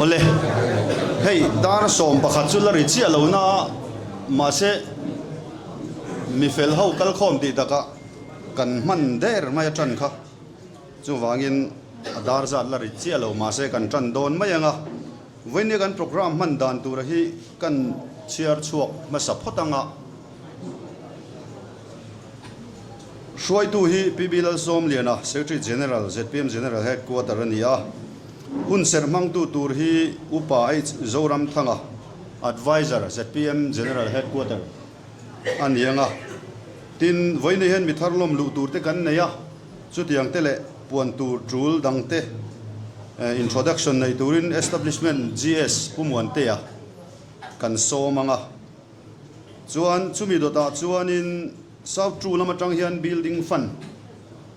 Awle, hei dar 11 chu la ri chiah lo na a, mahse mi fel ho kal khawm tih takah kan hman der mai a tan kha. Chuvangin a dar zat la ri chiah lo mahse kan tan dawn mai ang a. Vawinia kan programme hman dan tura hi kan chhiar chhuak hmasa phawt ang a. Hruaitu hi PB Lalsawmliana, Secretary General, zpm General Headquarter a ni a. Hun serh hmangtu tur hi Upa H Zoramthanga, Adviser, zpm General Headquarter a ni ang a. Tin, vawiin hian mi thar lawm luh tur te kan nei a, chutiang te leh puan tur tul dang te introduction nei turin Establishment GS Pu Muantea kan sawm ang a. Chuan chumi dawtah chuanin South True lam atang hian building fund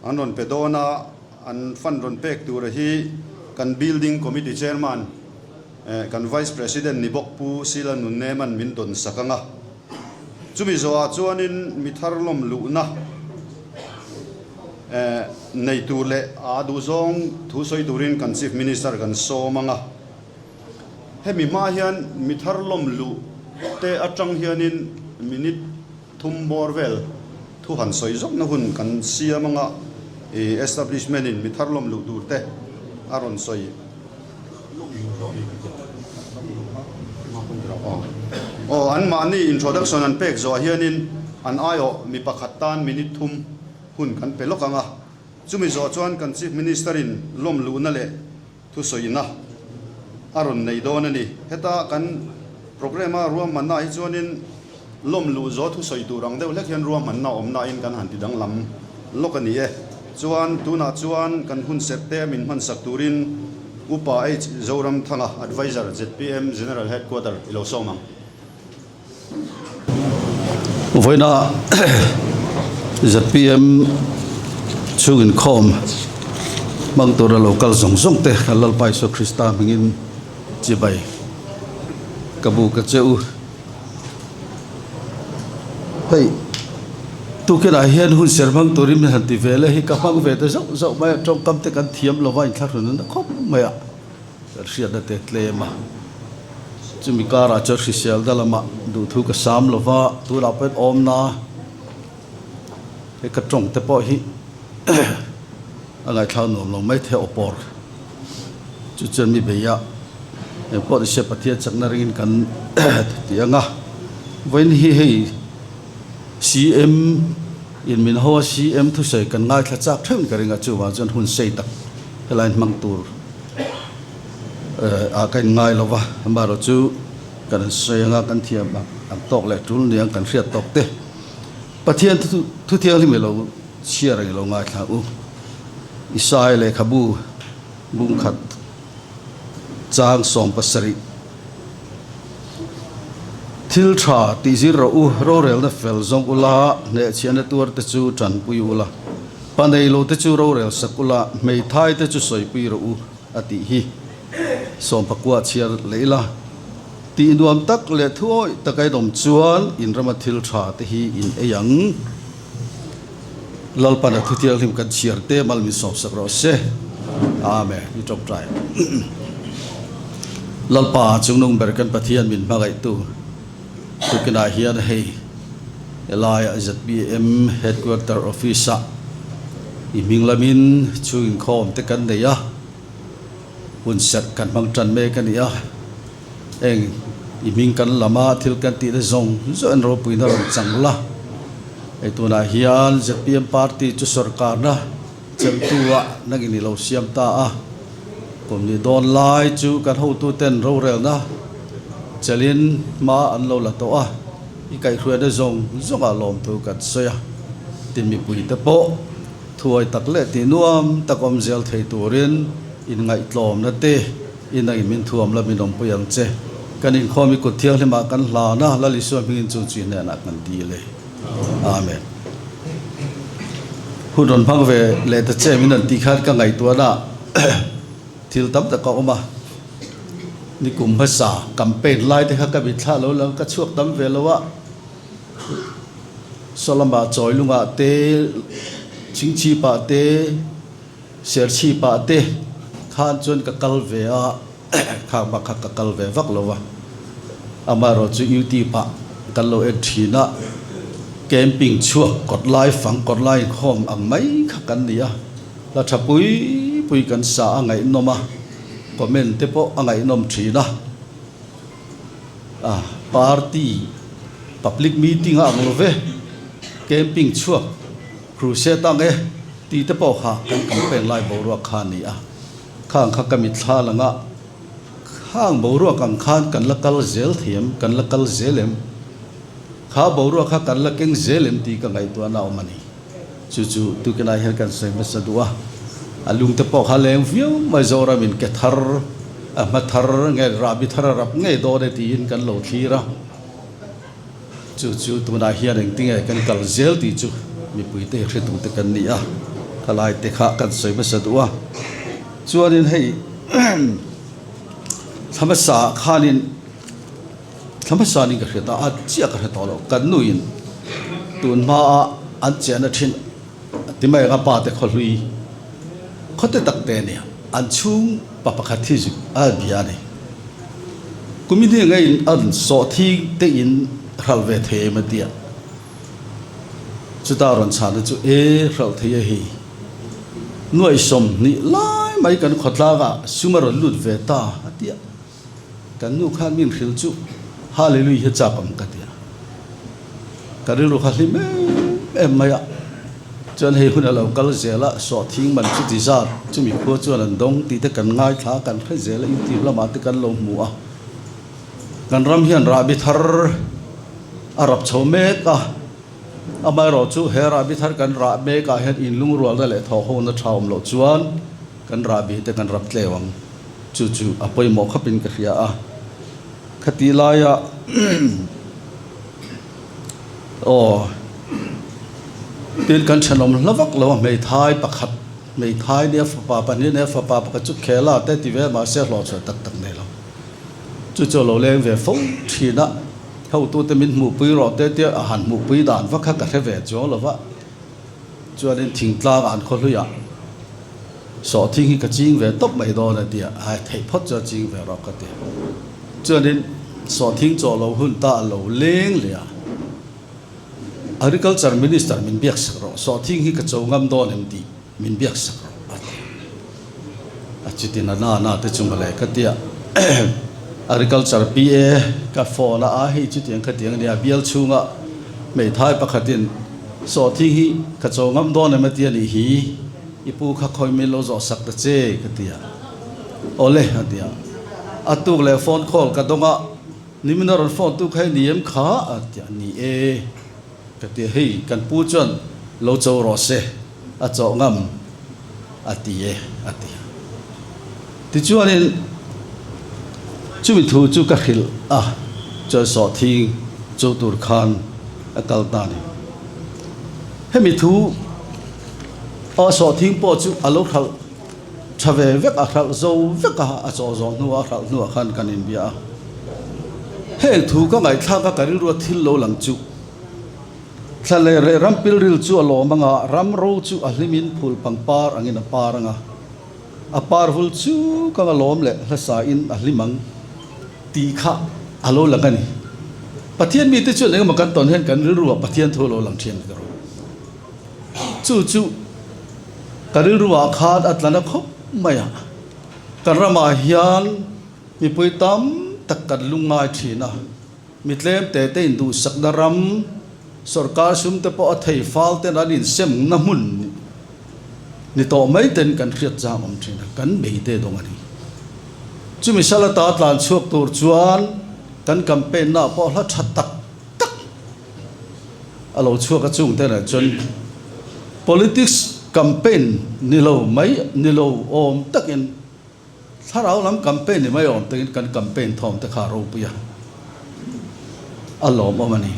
an rawn pe dawn a, an fund rawn pek tura hi kan building committee chairman kan vice president ni bawk Pu Sila Nunneman min dawn sak ang a. Chumi zawhah chuanin mi thar lawm luhna nei tur leh a duhzawng thu sawi turin kan chief minister kan sawm ang a. Hemi hma hian mi thar lawm luh te atang hianin minute thum bawr vel thu han sawi zawkna hun kan siam anga i establishment in mi thar lawm luh tur te a rawn sawi. Aw an mahni introduction an pek zawh hianin an aiawh mi pakhat tan minute thum hun kan pe lawk anga chumi zawh chuan kan chief minister in lawm luhna leh Thusawiina a rawn nei dawn a ni. Heta kan programme-a ruahmanna hi chuanin lawm luh zawh thusawi tur ang deuh hlek hian ruahmanna awmnain kan han ti danglam lawk a ni e. Chuan tunah chuan kan hun serh te min hmansak turin Upa H. Zoramthanga, Adviser, zpm General Headquarter i lo sawm ang. Vawiina zpm chhung inkhawm hmang tura lo kal zawng zawng te kan Lalpa Isua Krista hmingin chibai ka bu ka che u. Hei tukinah hian hun ser hmang turin min han ti ve le hi ka hmang ve ta zauh zauh mai a, tawngkam te kan thiam lova inthlahrun na khawp mai a. Kan hriatna te tlem a, chumi karah chuan hrisel da lamah duhthu ka sam lo va, tunah pawhin awmna he ka tawng te pawh hi a ngaihthlak nuam lo mai thei a, awpawr chu chuan mi bei a, engpawh ni se Pathian chakna ringin kan ti ang a, vawiin hi hei CM in min ho a, CM thusawi kan ngaithla chak theuhin ka ring a, chuvang chuan hun sei tak helai hmang tur. Ah ka in ngai lo va, amaherawh chu kan han sawi anga kan thiam ang tawk leh tul niang kan hriat tawk te. Pathian thu thianghlim i lo chhiar ang i lo ngaithla u. Isai lehkhabu bungkhat chang 17 Thil tha tih zir rawh u, rorelna fel zawng ula, hnehchhiahna tuar te chu tanpui ula. Pa nei lo te chu rorel sak ula, hmeithai te chu sawipui rawh u, a tih hi sawmpakua chhiar leh ila. Tih nuam tak leh thuawih taka in awm chuan in rama thil tha te hi in ei ang. Lalpan a thuthianghlim kan chhiar te mal min sawmsak rawh se. Amen. I tawngtai. Lalpa chungnung ber kan Pathian min hmangaihtu tukinah hian hei Helaiah zpm Headquarter Office-ah i hming lamin chhung inkhawm te kan nei a, hun serh kan hmang tan mek a ni a. Heng i hming kan lam a, thil kan tihna zawng zawng in ropuina rawn chang la. Hei tunah hian zpm party chu sawrkarna cheltu-ah nangin i lo siam ta a, kum ni dawn lai chu kan hotuten rorelna chelin hma an lo la tawh a. I kaihhruaina zawng zawngah lawmthu kan sawi a, tin mipuite pawh thuai tak leh tih nuam tak awm zel thei turin inngaihtlawmna te in angin min thuam la min awmpui ang che. Kan inkhawm i kut thianghlimah kan hlan a, Lal Isua hmingin chu chi hnenah kan dil e. Amen. Hun rawn hmang ve leh ta che min rawn tih khan ka ngaihtuahna thil tam tak a awm a. Nikum hmasa campaign lai te kha ka mitthla lo lang ka chhuak tam ve lo a, Sawlama Chawilungah te, Chingchhipah te, Serchhipah te khan chuan ka kal ve a. Khang bak kha ka kal ve vak lo va, amaherawh chu YouTube ah kan lo en thin a, camping chhuak kawt lai fang kawt lai inkhawm ang mai kha kan ni a, hla tha pui pui kan sa a ngaihnawm a, comment te pawh a ngaihnawm thin a, ah party public meeting a ang lo ve, camping chhuak crusade ang e tih te pawh kha kan campaign lai boruak kha a ni a. Khang kha ka mitthla lang a, khang boruak ang khan kan la kal zel thei em, kan la kal zel em? Kha boruak kha kan la keng zel em tih ka ngaihtuahna a awm a ni. Chu chu tukinah hian kan sawi hmasa duh a, a lungte pawh kha leng viau mai Zoramin ke thar, a hma thar nge rahbi thar a rap ngei dawn e tiin kan lo thlir a. Chu chu tunah hian engtinge kan kal zel tih chu mipuite hi hretute kan ni a, khalaite kha kan sawi hmasa duh a. Chuanin hei thla hmasa ah khanin thla hmasa nin ka hriat a, a chiah ka hre tawh lo, kan nuin tun hmaa an chehna thin ti mai anga pa te khawhlui khawte tak te nia an chhung pa pakhat hi zuk a bia a ni. Kum in hi nge in an sawh thing te in hralh ve thei em a tia. Chuta rawn chhahna chu e hralh thei a hei. Nuaih 20 lai mai kan khawtlang ah sum a rawn lut ve ta a tia. Kan nu khan min hrilh chu Hallelujah hi chak ang ka ti a. Ka rilru kha hlim em em mai a. Chuan hei hun a lo kal zel a, sawhthing man chu ti zat, chumi khua chuan an dawng tih te kan ngaithla a, kan hre zel a, YouTube lamah te kan lo hmu a. Kan ram hian rahbi thar a rap chho mek a, amaherawhchu he rahbi thar kan rah mekah hian inlungrualna leh thawhhona tha awm loh chuan kan rahbi te kan rap tleu ang. Chu chu a pawimawh khawpin ka hria a, khati laia aw tin kan thenawm hla vak lo a, hmeithai pakhat hmeithai nia fapa pahnih nia fapa pakhat chu khela te ti ve mahse hlawhchhuah tak tak nei lo. Chu chu a lo leng ve fo thin a, hotute min hmuhpui rawh te tia a han hmuhpui dan vak kha ka hre ve chuang lo va. Chuanin thingtlang an khaw hluiah sawhthing hi ka ching ve tawp mai dawn a tia, ai theih phawt chu a ching ve rawh ka ti. Chuanin sawhthing chaw lo hun ta a lo leng leh a, Agriculture Minister min biak sak rawh, sawhthing hi ka cho ngam dawn em tih min biak sak rawh a ti. A chutin a na na te chu mawle ka tia, Agriculture PA ka phone a, a hei chutiang khatiang a nia, bial chhunga hmeithai pakhatin Sawhthing hi ka cho ngam dawn em a ti a nih hi, i pu kha khawi min lo zawh sak ta che ka ti a. Awle a ti a. A tuk leh phone call ka dawng a, nimin a rawn phone tu kha i ni em kha a ti a, ni e ka ti a, hei kan pu chuan lo cho rawh se a chawh ngam a ti e a ti a. Tichuanin chumi thu chu ka hrilh a, chuan sawhthing cho tur khan a kal ta a ni. Hemi thu a sawhthing pawh chu a lo hralh tha ve vek a, hralh zo vek a, a chaw zawh hnuah a hralh hnuah khan kan inbia a. Heng thu ka ngaihthlak a ka rilrua thil lo lang chu thla leh reh ram pilril chu a lawm ang a, ram ro chu a hlimin phul pangpar angin a par ang a. A par vul chu ka nga lawm leh hlasa in a hlim ang tih kha a lo lang a ni. Pathian mite chuan engemaw kan tawn hian kan rilru ah Pathian thu a lo lang thian ka rawh. Chu chu ka rilru ah khan a tla na khawp mai a. Kan ramah hian mipui tam tak kan lungngai thin a. Mi tlem te te induhsakna ram, sorkar sum te pawh a thei fal ten an insem na hmun ni tawh mai ten kan hriat chang awm thin a, kan bei te dawng a ni. Chumi salata tlan chhuak tur chuan kan campaign na pawh hla tha tak tak a lo chhuak a chung te nen chuan politics campaign ni lo mai ni lo awm takin Thlarau lam campaign ni mai awm takin kan campaign thawm te kha a ropui a, a lawmawm a ni.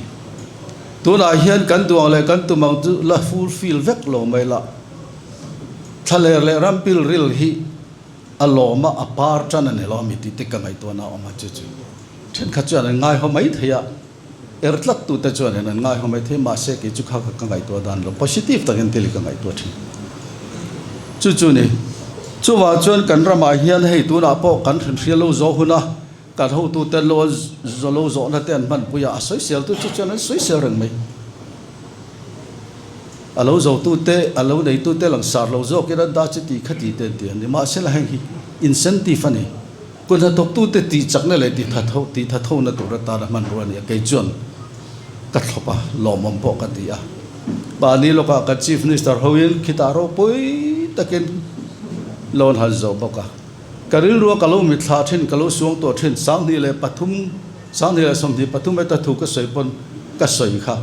Tunah hian kan duang leh kan tum ang chu la fulfill vek lo mai la, thlaler leh rampil ril hi a lawm a, a par tan a ni lo ami tih te ka ngaihtuahna a awm a, chu chu thenkhat chuan an ngaihaw mai thei a. Er tlat tute chuan hian an ngaihawm mai thei mahse kei chu kha ka ngaihtuah dan lo positive takin thil hi ka ngaihtuah thin. Chu chu ni. Chuvang chuan kan ramah hian hei tunah pawh kan hrinhrial lo zawh hun a, kan hotuten lo lo zawhna te an hmanpui a, a sawiseltu chu chuan an sawisel reng mai. A lo zotute, a lo neitute langsar lo zawkin an dah chu tih kha tih te an ti a ni. Mahsela heng hi incentive a ni. Kut hnathawktute tih chakna leh tih tha tih tha thona tur atana hmanrua a ni a, kei chuan ka thlawp a, lawmawm pawh ka ti a. Mahni lawkah kan Chief Minister hoin khitah ropui takin loan han zawh bawk a. Ka rilrua ka lo mitthla thin, ka lo suang tawh thin, 2003, 2023 heta thu ka sawi pawn ka sawi kha.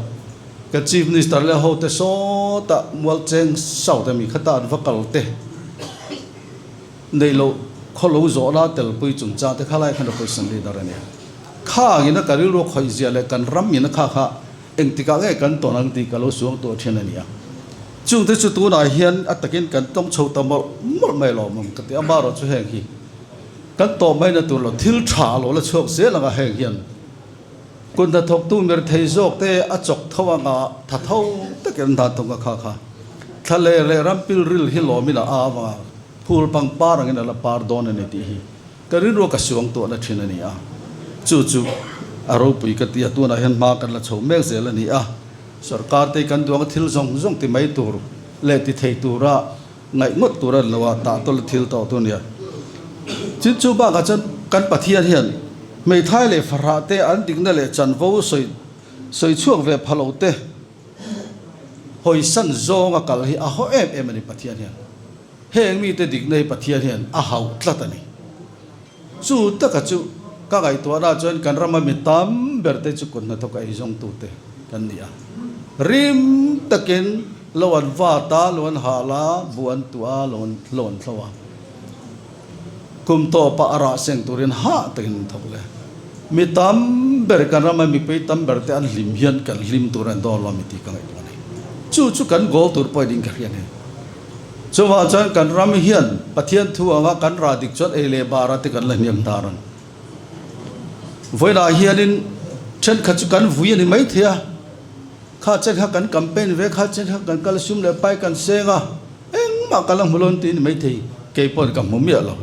Ka Chief Minister leh hote sawtah Mualcheng South ami khata an va kal te neih loh khaw lo zawhna telpui chungchang te kha lai khan opposition leader a nia. Khangin a ka rilrua khawih zia leh kan ram in a kha kha Engtikah nge kan tawn ang tih ka lo suang tawh thin a nia. Chungte chu tunah hian a takin kan tawng chho ta mawlh mawlh mai lawmawm ka ti. Amaherawh chu heng hi kan tawh mai na tur lo thil tha lo la chhuak zel anga heng hian kut hnathawktu mir thei zawk te a chawk tho anga tha tho takin an dan thung a kha kha thla leh ram pilril hi lawmin a au anga phul pangpar angin a la par dawn a ni tih hi Ka rilru ka suang tuahna thin a ni a, chu chu a ropui ka ti a, tunah hian hma kan la chho mek zel a ni a, sorkar te kan duang a thil zawng zawng ti mai tur leh ti thei tura ngaih ngawt tur a ni lo a, tah tawlh a thil tawh tu a ni a. Chin chu bakah chuan kan Pathian hian hmeithai leh fahrah te an dikna leh chanvo sawi sawi chhuak ve pha lo te hawisan zawnga kal hi a haw em em a ni Pathian hian. Heng mite dikna hi Pathian hian a hauh tlat a ni. Chu taka chu ka ngaihtuahna chuan kan rama mi tam berte chu kut hnathawk a eizawngtute kan ni a. Rim takin lo an vat a, lo an hal a, bu an tuah a, lo an lo an thlo a. Kum tawpah a rah seng turin hah takin an thawk le. Mi tam ber kan rama mipui tam berte an hlim hian kan hlim tur an dawn lo a mi tih ka ngaihtuah a ni. Chu chu kan goal tur pawhin in ka hria a ni. Chuvang chuan kan ram hian Pathian thu anga kan rah dik chuan ei leh bara te kan la hniam hnar ang. Vawiinah hianin thenkhat chu kan vui a ni maithei a, kha chen kha kan campaign ve, kha chen kha kan kal sum leh pai kan seng a, engmah ka la hmu lo tih a ni maithei. Kei pawhin ka hmu miah lo,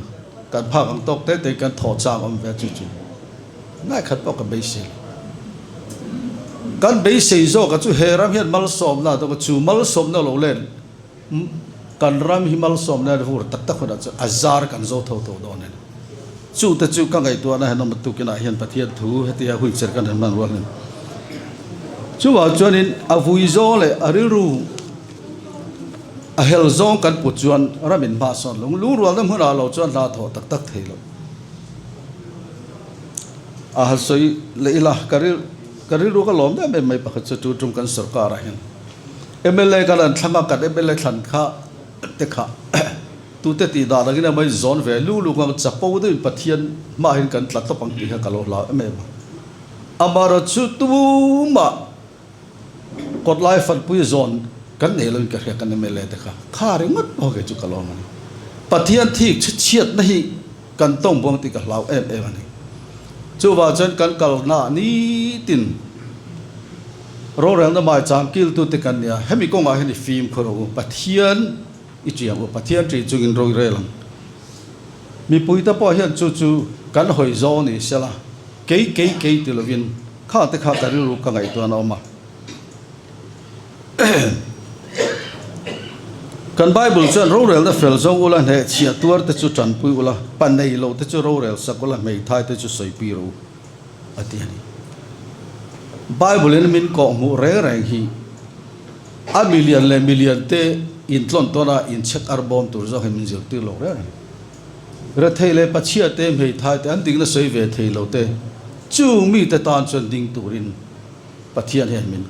kan phak ang tawk te te kan thawh chang awm ve chu chu ngaikhat pawh ka beisei lo. Kan beisei zawk a chu he ram hian malsawmna a dawng a, chu malsawmna lo len Kan ram hi malsawmna vur tak tak hunah chuan a zar kan zo tho tho dawn a ni. Chute chu ka ngaihtuahna hian awm a tukinah hian Pathian thu hetia hun cher kan han hman rual hian chuvang chuanin a vui zawng leh a rilru a hel zawng kan put chuan ram in hma sawn lo. Lungrualna hmunah lo chuan hna thawh tak tak thei lo. A han sawi leh ila ka rilru ka lawm em em mai pakhat chu tu tum kan sorkar ah hian. Mla kan an thlang a, kan mla thlan kha te kha tute tih dan angin emaw in zawn ve lu lu ang chapo deuhin Pathian hmahin kan tla tawp ang tih kha ka lo hlau em em a. Amaherawhchu tumah kawtlai fanpui zawn kan nei loin ka hria kan mla te kha kha ringawt pawh kei chu ka lawm a ni. Pathian thik chhiatna hi kan tawng buang tih ka hlau em em a ni. Chuvang chuan kan kalna nitin rorelna maichang kiltute kan nia, hemi kawngah hian i fimkhur ang u, Pathian i ṭiang u, Pathian ṭih chungin ro i rel ang. Mipuite pawh hian chu chu kan hawi zawng ni sela, kei kei kei ti lovin khangte kha ka rilru ka ngaihtuahna a awm a. Kan Bible chuan rorelna fel zawng ula, hnehchhiah tuar te chu tanpui ula, pa nei lo te chu rorel sak ula, hmeithai te chu sawipui rawh u, a ti a ni. Bible in min kawh hmuh reng reng hi a milian leh milian te intlawn tawn a inchhek ar bawm tur zawk hi min zirtir lo reng reng. Rethei leh pachhia te, hmeithai te, an dingna sawi ve thei lo te, chung mite tan chuan ding turin Pathian hian min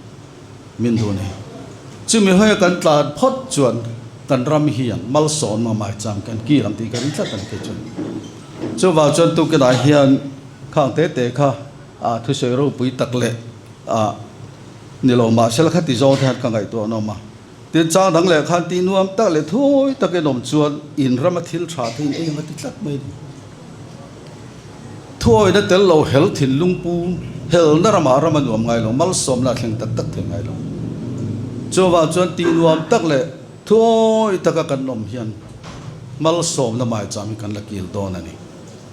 min duh a ni. Chumi hawia kan tlan phawt chuan kan ram hian malsawn mah mai chang kan kir ang tih ka ring tlat a ni kei chuan. Chuvang chuan tukinah hian khang te te kha a thusawi ropui tak leh a ni lo mahsela khati zawng te hian ka ngaihtuah an awm a. Tin chang dang leh khan tih nuam tak leh thawi takin awm chuan in rama thil tha te in ei ang a ti tlat mai a ni. Thuawina tel lo hel thinlung pu helna ramah ram a nuam ngai lo, malsawmna a thleng tak tak thei ngai lo. Chuvang chuan tih nuam tak leh thuawi taka kan awm hian Malsawmna maicham hi kan la kil dawn a ni.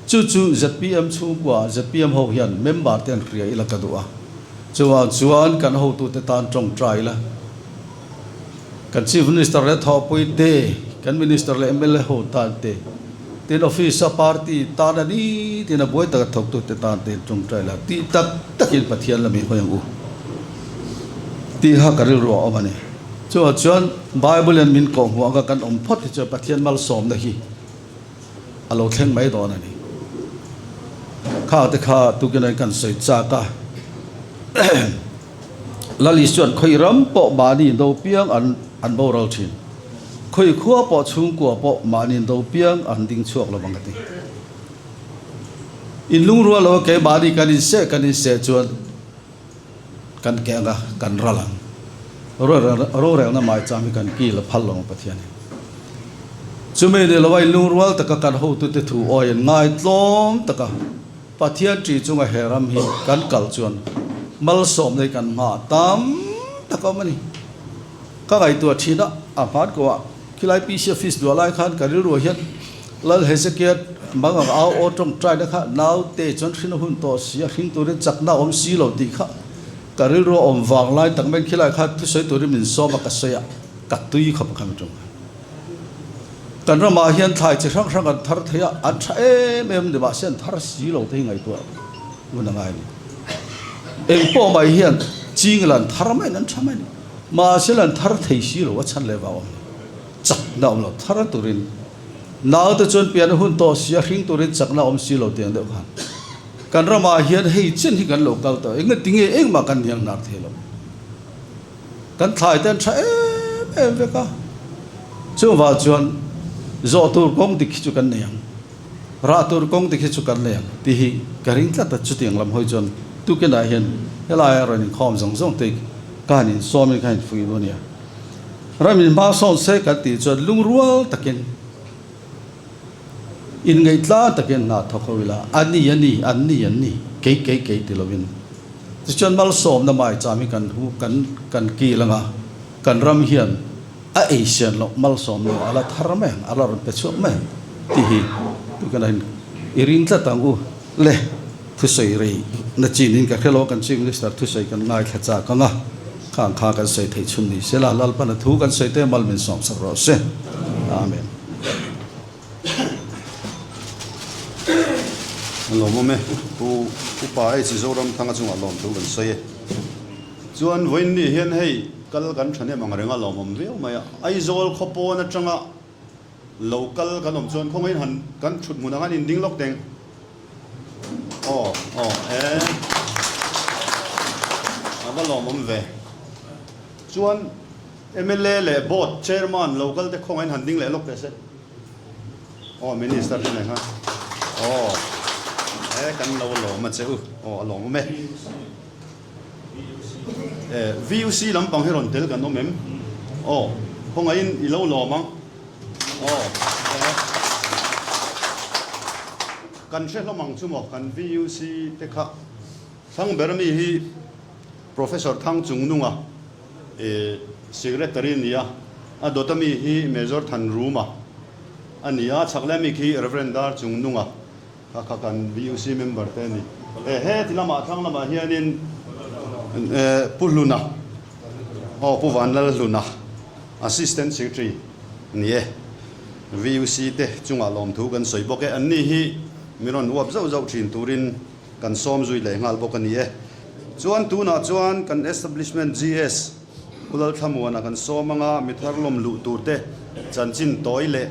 Chu chu zpm chhungkua zpm ho hian member te an hria ila ka duh a. Chuvang chuan kan hotute tan tawngtai ila. Kan Chief Minister leh thawhpui te, kan Minister leh mla ho tan te, tin office a party tan a ni tiin a buai taka thawktute tan te tawngtai ila tih tak takin Pathian lam i hawi ang u tih kha ka rilru a awm a ni. Chuvang chuan Bible hian min kawhhmuh anga kan awm phawt hi chuan Pathian malsawmna hi a lo thleng mai dawn a ni. Kha te kha tukin kan sawi chak a. Lal Isuan khawi ram pawh mahni indo piang an an boral thin. Khawi khua pawh chhungkua pawh mahni indo piang an ding chhuak lo ang a ti. In lungrual lo a kei mahni kan inseh kan inseh chuan kan keh anga kan ral ang. Rorelna maicham hi kan kil a phal lo ang Pathian in. Chumi ni lo a in lungrual taka kan hotute thu awi an ngaitlawm taka. Pathian ṭi chunga he ram hi kan kal chuan malsawm nei kan hma tam tak a awm a ni. Ka ngaihtuah ṭhin a, a hman ko ah khilai PC office duah lai khan ka rilruah hian Lal Hezekiah mangang au aw ṭawngṭaina kha naute chuan hrin a hun tawh si a, hring turin chakna a awm si lo tih kha ka rilru a awm vang lai tak mai khilai kha thusawi turin min sawm a ka sawi a, ka tui khawp a kha mi ṭawng kha. Kan ramah hian thlai chi hrang hrang an thar thei a, an tha em em ni mahse an thar si lo te hi ngaihtuah ngun a ngai a ni. Eng pawh mai hian ching la an thar mai in an tha mai a ni. Mahse la an thar thei si lo a chhan leh vang awm ni. Chakna awm lo thar turin naute chuan pian a hun tawh si a hring turin chakna awm si lo tiang deuh khan kan ramah hian hei chen hi kan lo kal tawh engati nge engmah kan hniang hnar thei lo. Kan thlai te an tha em em vek a, chuvang chuan zawh tur kawng dik hi chu kan nei ang, rah tur kawng dik hi chu kan nei ang tih hi ka ring tlat a, chutiang lam hawi chuan tukinah hian helaia rawn inkhawm zawng zawng te ka han insawmin ka han infuih duh a nia. Ram inhma sawn se kan tih chuan lungrual takin inngaihtlâng takin hna thawk ho ila, a ni a ni, an ni an ni, kei kei kei ti lovin. Tichuan malsawmna maicham hi kan hu kan kan kil anga kan ram hian a ei sian loh malsawmna a la thar mai ang, a la rawn pe chhuak mai ang tih hi tukina in i ring tlat ang u le. Thusawi rei na chin in ka hre lo, kan Chief Minister thusawi kan ngaithla chak anga khang kha kan sawi theih chhun ni sela Lalpana thu kan sawi te mal min sawmsak rawh se. Amen. A lawmawm e. Pu Upa H. Zoramthanga chungah lawmthu kan sawi e. Chuan vawiin ni hian hei kal kan thahnem ang reng a lawmawm viau mai a. Aizawl khaw pawn atanga lo kal kan awm chuan khawngaihin han kan thut hmun ang an inding lawk teng. Aw aw e. A va lawmawm ve. Chuan mla leh board chairman lo kal te khawngaihin han ding leh lawk teh se. Aw minister te nen khan aw e kan lo lawm a che u aw a lawmawm e. E VUC lampang hi rawn tel kan awm em? Aw khawngaihin i lo lawm ang aw e kan hre hlawm ang chu maw kan VUC te kha thlang ber ami hi Professor Thangchungnunga e Secretary a ni a, a dawt ami hi Major Thanruma a ni a, chhak leh ami khi Rev. Dar Chungnunga kha kha kan VUC member te a ni. E heti lamah thlang lamah hianin e Pu Hluna aw Pu Vanlalhluna Assistant Secretary a ni e. VUC te chungah lawmthu kan sawi bawk e. Anni hi mi rawn uap zauh zauh thin turin Kan sawm zui leh nghal bawk a ni e. Chuan tunah chuan kan establishment GS Pu Lalthlamuana kan sawm anga mi thar lawm luh tur te chanchin tawi leh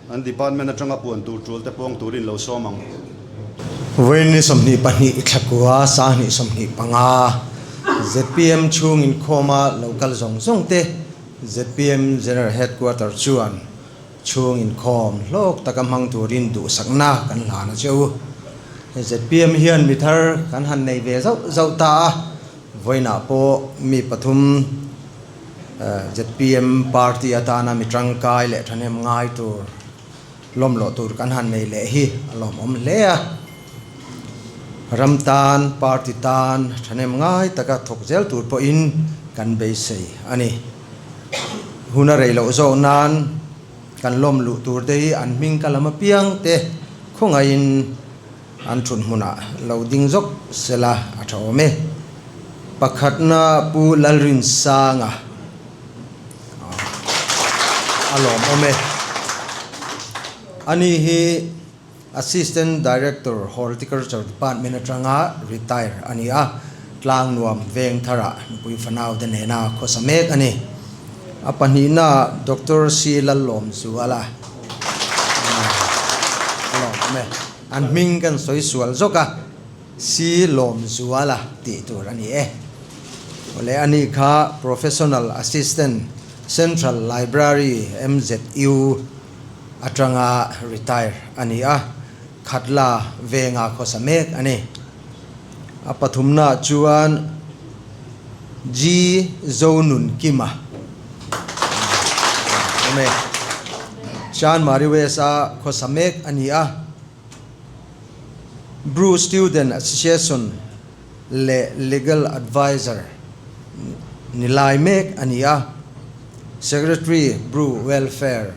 an department atanga puan tur tul te pawng turin lo sawm ang. Vawiin ni 22 thlakua sahnih 25 zpm chhung inkhawma lo kal zawng zawng te zpm General Headquarter chuan Chhung inkhawm hlawk taka hmang turin duhsakna kan hlan a che u. Zpm hian mi thar kan han nei ve zauh zauh ta a, vawiinah pawh mi pathum zpm party atana mi tangkai leh thahnem ngai tur lawm loh tur kan han nei leh hi a lawmawm hle a. Ram tan, party tan thahnem ngai taka thawk zel tur pawhin kan beisei a ni. Hun a rei loh zawk nan. Kan lawm luh tur te hi an hming ka lam apiang te khawngaihin an thut hmunah lo ding zawk sela a tha awm e. Pakhatna Pu Lalrinsanga a lawm awm e. Ani hi Assistant Director Horticulture Department atanga retire a ni a, Tlangnuam veng tharah nupui fanau te nena khawsa mek a ni. A pahnihna Doctor C Lallawmzuala a lawm awm e. An hming kan sawi sual zawk a, C Lawmzuala tih tur a ni e. Awle a ni kha Professional Assistant Central Library MZU atanga retire a ni a, Khatla venga khawsa mek a ni. A pathumnaah chuan G Zonunkima a awm e. Chanmari West-a khawsa mek a ni a, Bru Student Association leh Legal Adviser ni lai mek a ni a, Secretary Bru Welfare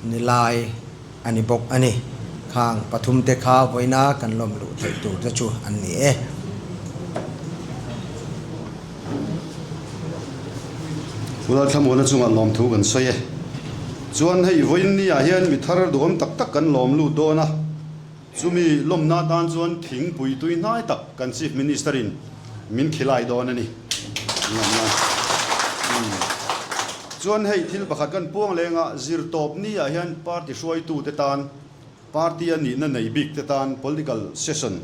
ni lai a ni bawk a ni. Khang pathumte kha vawiina kan lawm luh theih tur te chu an ni e. Lalthlamuana chungah lawmthu kan sawi e. Chuan hei vawiin ni ah hian mi thar duhawm tak tak kan lawm lut dawn a. Chumi lawmna atan chuan thingpui tui hnai tak kan Chief Minister in min khilai dawn a ni. Chuan hei thil pakhat kan puang leng a, zirtawp ni ah hian party hruaitu te tan, party a nihna nei bik te tan political session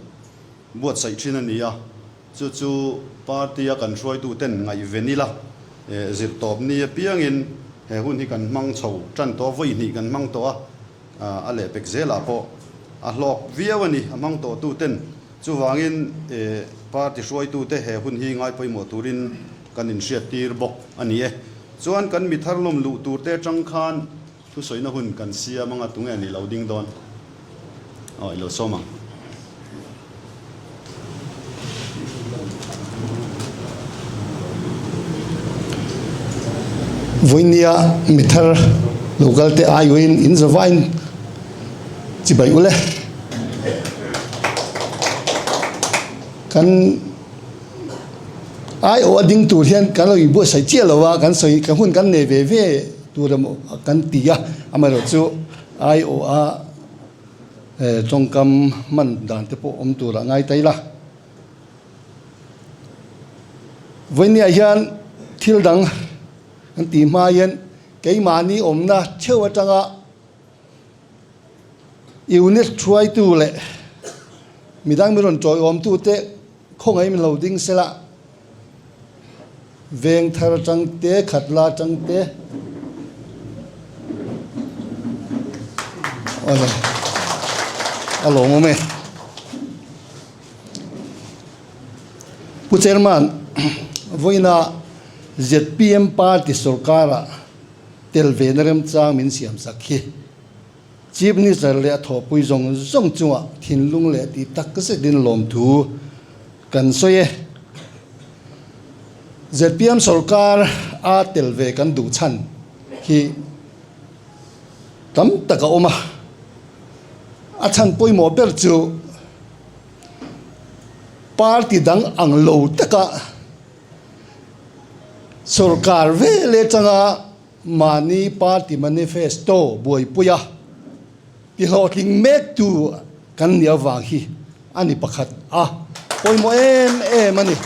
buatsaih thin a ni a, chu chu party a kan hruaitu ten ngaihven ila zirtawp ni apiangin he hun hi kan hmang chho tan tawh a, vawi hnih kan hmang tawh a. A lehpek zelah pawh a hlawk viau a ni, a hmang tawhtu ten. Chuvangin party hruaitute he hun hi ngai pawimawh turin kan inhriattir bawk a ni e. Chuan kan mi thar lawm luh turte atang khan thusawina hun kan siam anga tunge ni lo ding dawn? Aw i lo sawm ang. Vawinia mithar local te aiawhin in zavain chibai ule. Kan aiawh a ding tur hian kan lo inbuatsaih chiah lo a, kan sawi kan hun kan nei ve ve tur emaw kan ti a, amaherawhchu aiawh a. Tawngkam hman dan te pawh awm tur a ngai ta ila. Vawinia hian thil dang an tih hma hian keimahni awmna theuh atanga unit hruaitu leh midang min rawn tawiawmtu te khawngaih min lo ding sela Veng thar atang te, khatla atang te, awle a lawmawm e. Pu Chairman, vawiina zpm party sorkara tel ve na remchang min siam sak hi Chief Minister leh a thawhpui zawng zawng chungah thinlung leh tih tak zetin lawmthu kan sawi e. Zpm sorkar a tel ve kan duh chhan hi tam tak a awm a, a chhan pawimawh ber chu party dang ang lo taka sorkar vel atanga mahni party manifesto buaipui a tihlawhtling mektu kan nih avang hi a ni pakhat a pawimawh em em a ni.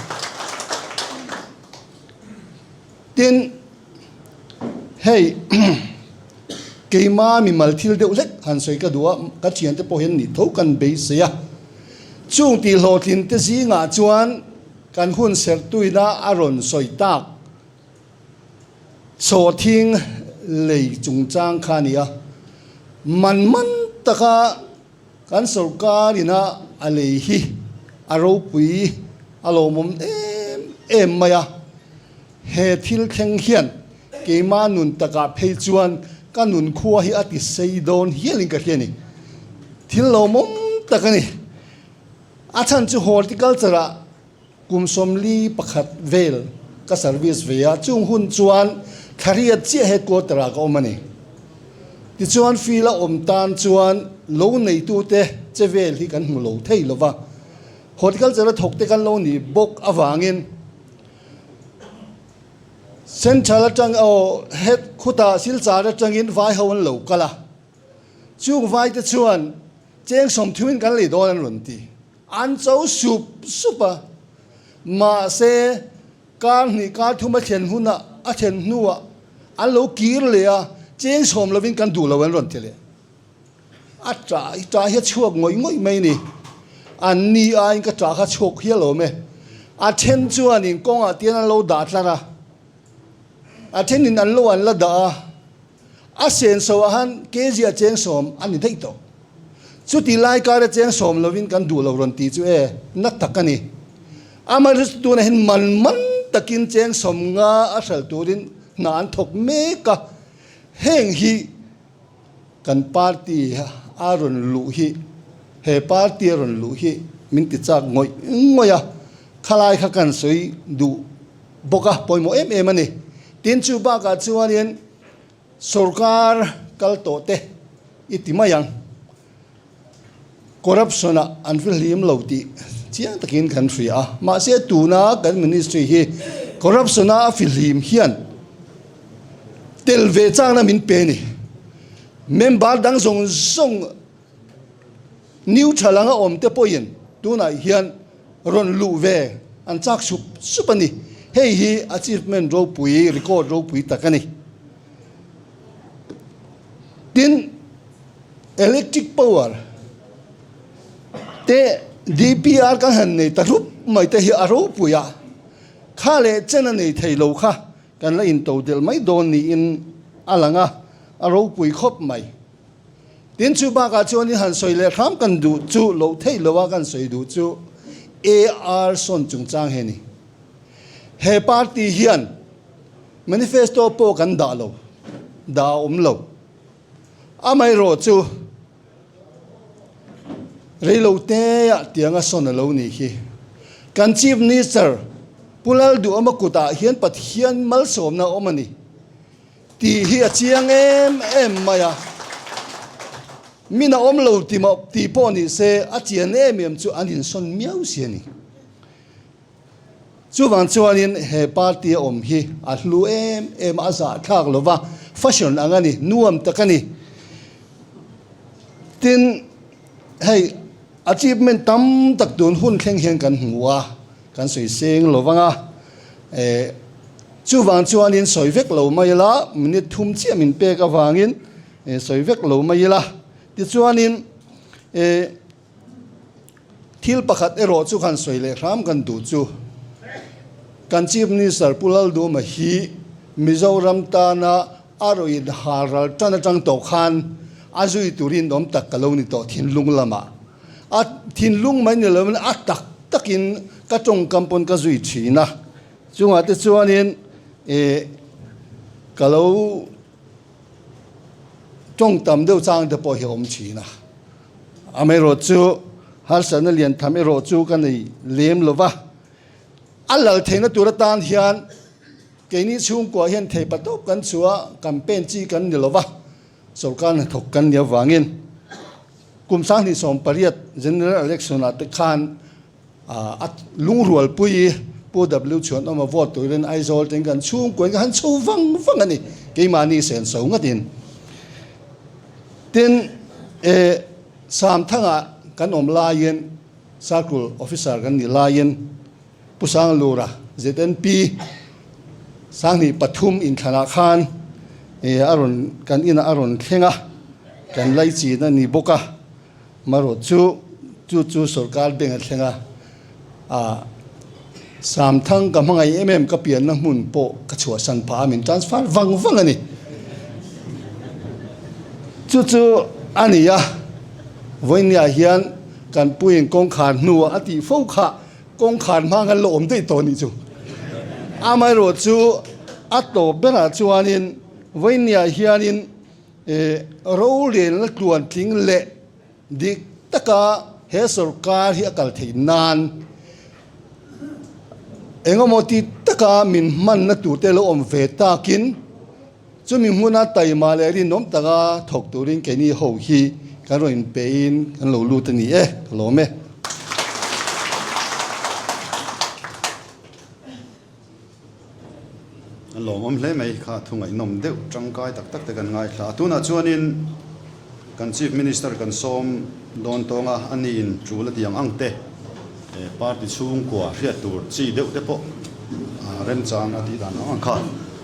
Tin, hei keima mimal thil deuh hlek han sawi ka duh a, ka thiante pawh hian nih tho kan beisei a. Chung tihhlawhtlin te zingah chuan kan hun serhtuina a rawn sawi tak Sawhthing lei chungchang kha a ni a, man man taka kan sorkar ina a lei hi a ropui a lawmawm em em mai a, he thil thleng hian keima nun takah phei chuan ka nun khua hi a ti sei dawn hialin ka hria a ni. Thil lawmawm tak a ni. A chhan chu horticulture ah Kum 41 vel ka service ve a, chung hun chuan thla riat chiah headquarter ah ka awm a ni. Tichuan field a awm tan chuan lo neitute che vel hi kan hmu lo thei lo va, horticulture a thawkte kan lo nih bawk avangin Central atang aw head khutah Silchar atangin vai ho an lo kal a, chung vaite chuan cheng sawmthumin kan lei dawn an rawn ti. An cho sup sup a, mahse kar hnih kar thum a thlen hunah a thlen hnuah an lo kir leh a, cheng sawm lovin kan duh lo an rawn ti leh. A ṭah i ṭah hi a chhuak ngawih ngawih mai ni. An ni aiin ka ṭah kha chhuak hial awm e. A then chuanin kawngah tian an lo dah tlar a, a thenin an lo an la dah a, a senso ah khan kg a cheng sawm a ni daih tawh. Chuti lai kara cheng sawm lovin kan duh lo rawn tih chu e, na tak a ni. Amaherawhchu tunah hian man man takin cheng sawm nga a hral turin hna an thawk mek a, heng hi Kan party a rawn luh hi, he party a rawn luh hi min ti chak ngawih ngawih a, khalai kha kan sawi duh bawk a, pawimawh em em a ni. Tin, chu bakah chuanin sorkar kal tawh te i ti mai ang. Corruption ah an fihlim lo tih chiang takin kan hria a, mahse tuna kan ministry hi corruption a a fihlim hian tel ve changna min pe a ni. Member dang zawng zawng neutral anga awm te pawhin tunah hian rawn luh ve an chak sup sup a ni. Hei hi achievement ropui, record ropui tak a ni. Tin, Electric power te DPR kan han nei ta hlup mai te hi a ropui a, kha leh chen a nei thei lo kha kan la into delh mai dawn niin a lang a, a ropui khawp mai. Tin chu bakah chuan in han sawi leh hram kan duh chu loh theih lo a kan sawi duh chu AR sawn chungchang hi a ni. He party hian manifesto pawh kan dah lo, dah a awm lo. Amaherawh chu reiloteah tianga sawn a lo nih hi. Kan Chief Minister Pu Lalduhawma kutah hian Pathian malsawmna a awm a ni tih hi a chiang em em mai a. Min a awm lo tih pawh ni se a chian em em chu an insawn miau si a ni. Chuvang chuanin he party a awm hi a hlu em em a, a zahthlak lo va, fashion ang a ni, nuam tak a ni. Tin, hei achievement tam tak tun hun thleng hian kan hmu a, kan sawi seng lo vang a. Eh, chuvang chuanin sawi vek lo mai ila, minute thum chiah min pek avangin sawi vek lo mai ila. Tichuanin, eh, Thil pakhat erawh chu kan sawi leh hram kan duh chu, kan Chief Minister Pu Lalduma hi Mizoram tana a rawh in hal ral tan atang tawh khan a zui turin awm tak ka lo ni tawh thinlung lamah. A thinlung mai ni loin a tak takin ka tawngkam pawn ka zui thin a, chungah te chuanin eh ka lo tawng tam deuh chang te pawh hi a awm thin a. Amaherawh chu harsatna lian tham erawh chu ka nei lem lo va, a lal theihna tur atan hian keini chhungkua hian thei patawp kan chhuah a, campaign chi kan ni lo va, sorkar hnathawk kan nih avangin kum 2018 General Election ah te khan A lungrualpui Pu W Chhuanawma vote turin Aizawl teng kan chhungkuain ka han chho vang vang a ni, keimahni senso ngatin. Tin, e Samthanga kan awm laiin, Circle Officer kan nih laiin Pu Sanglura ZNP 2003 inthlanah khan e a rawn kan inah a rawn thleng a, kan laichin a ni bawk a. Marawh chu chu chu sorkar bank a thleng a, ah Samthang ka hmangaih em em ka pianna hmun pawh ka chhuahsan phah a, min transfer vang vang a ni. Chu chu a ni a, vawinia hian kan puiin kawngkhar hnuah a tih fo kha kawngkhar hma khan la awm daih tawh a nih chu. Amaherawh chu a tawp berah chuanin vawinia hianin Rorelna tluantling leh dik taka he sorkar hi a kal theih nan engemaw ti taka min hmanna turte lo awm ve takin. Chumi hmuna taima leh rinawm taka thawk turin keini ho hi kan rawn inpehin kan lo lut a ni e, ka lawm e. A lawmawm hle mai kha thu ngaihnawm deuh tangkai tak tak te kan ngaithla a. Tunah chuanin kan Chief Minister kan sawm dawn tawng a, a niin tul a ti ang ang te party chhungkua hriat tur chi deuh te pawh remchang a tih dan ang ang kha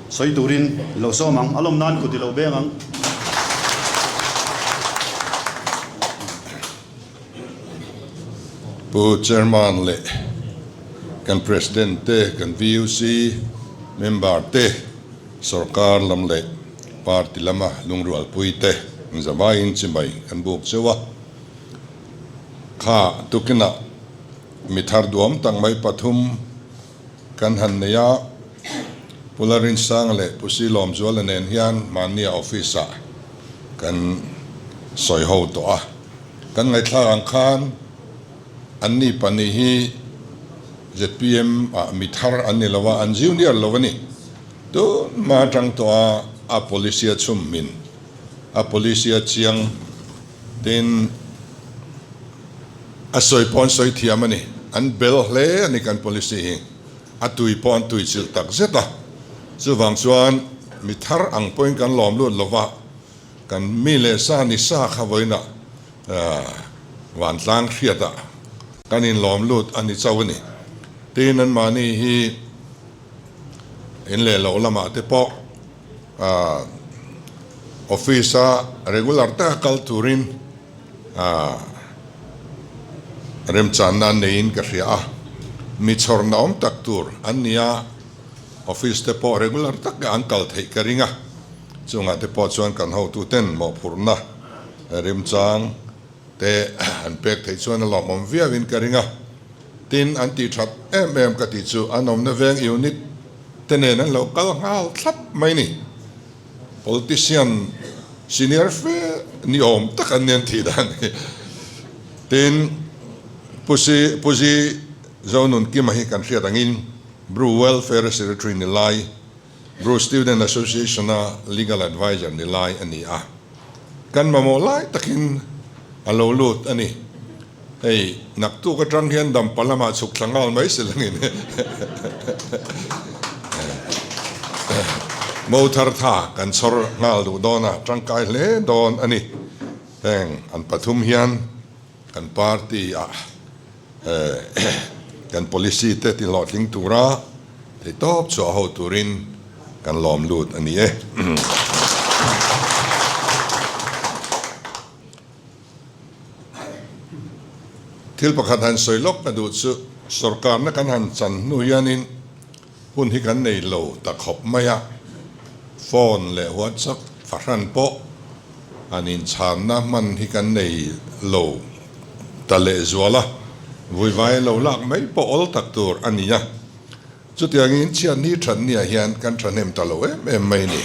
sawi turin i lo sawm ang. A lawm nan kut i lo beng ang. Pu Chairman leh kan President te, kan VUC member te, sorkar lam leh party lama lungrualpui te zavaiin chimai kan buk cheu a. Kha tukinah mi thar duam tak mai pathum kan han nei a, Pu Larinsanga leh Pu Silawmzuala nen hian mahnia office ah kan sawi ho tawh a. Kan ngaihthlak ang khan anni pahnih hi zpm ah mi thar an ni lo a, an junior lo a ni. Tun hma atang tawh a a policy a chhum hmin, a policy a chiang tin a sawi pawh an sawi thiam a ni. An bel hle a ni kan policy hi. A tui pawh an tui chilh tak zet a. Chuvang chuan mi thar ang pawhin kan lawm lut lo va. Kan mi leh sa ni sa kha vawiinah vantlang hriatah kan inlawm lut a ni chauh a ni. Tin, anmahni hi in leh loh lamah te pawh office-a regular taka kal turin remchanna an neiin ka hria a. Mi chhawrna awm tak tur an ni a, office te pawh regular taka an kal theih ka ring a. Chungah te pawh chuan kan hotuten mawhphurhna remchang te an pek theih chuan a lawmawm viauin ka ring a. Tin, an tih that em em ka tih chu an awmna veng unit te nen an lo kal nghal thlap mai ni. Politician senior fe ni awm tak an ni an tih dan hi. Tin, Pu Si Pu Zi Zonunkima hi kan hriat angin Bru Welfare Secretary ni lai Bru Student Association-a Legal Adviser ni lai a ni a, kan mamawh lai takin a lo lut a ni. Hei, naktuk atang hian dampa lamah chhuk thla nghal mai si langin mo thar tha kan chhawr nghal duh dawn a, tangkai hle dawn a ni. Heng an pathum hian kan party-ah Kan policy te ti hlawhtling tura theihtawp chhuah ho turin kan lawm lut a ni e. Thil pakhat han sawi lawk ka duh chu sorkarna kan han chan hnu hianin hun hi kan nei lo ta khawp mai a, phone leh WhatsApp fahran pawh an inchhanna hman hi kan nei lo ta lehzual a, vuivai lo lak mai pawh awl tak tur a ni a. Chutiangin chhiatni thatniah hian kan thahnem ta lo em em mai ni.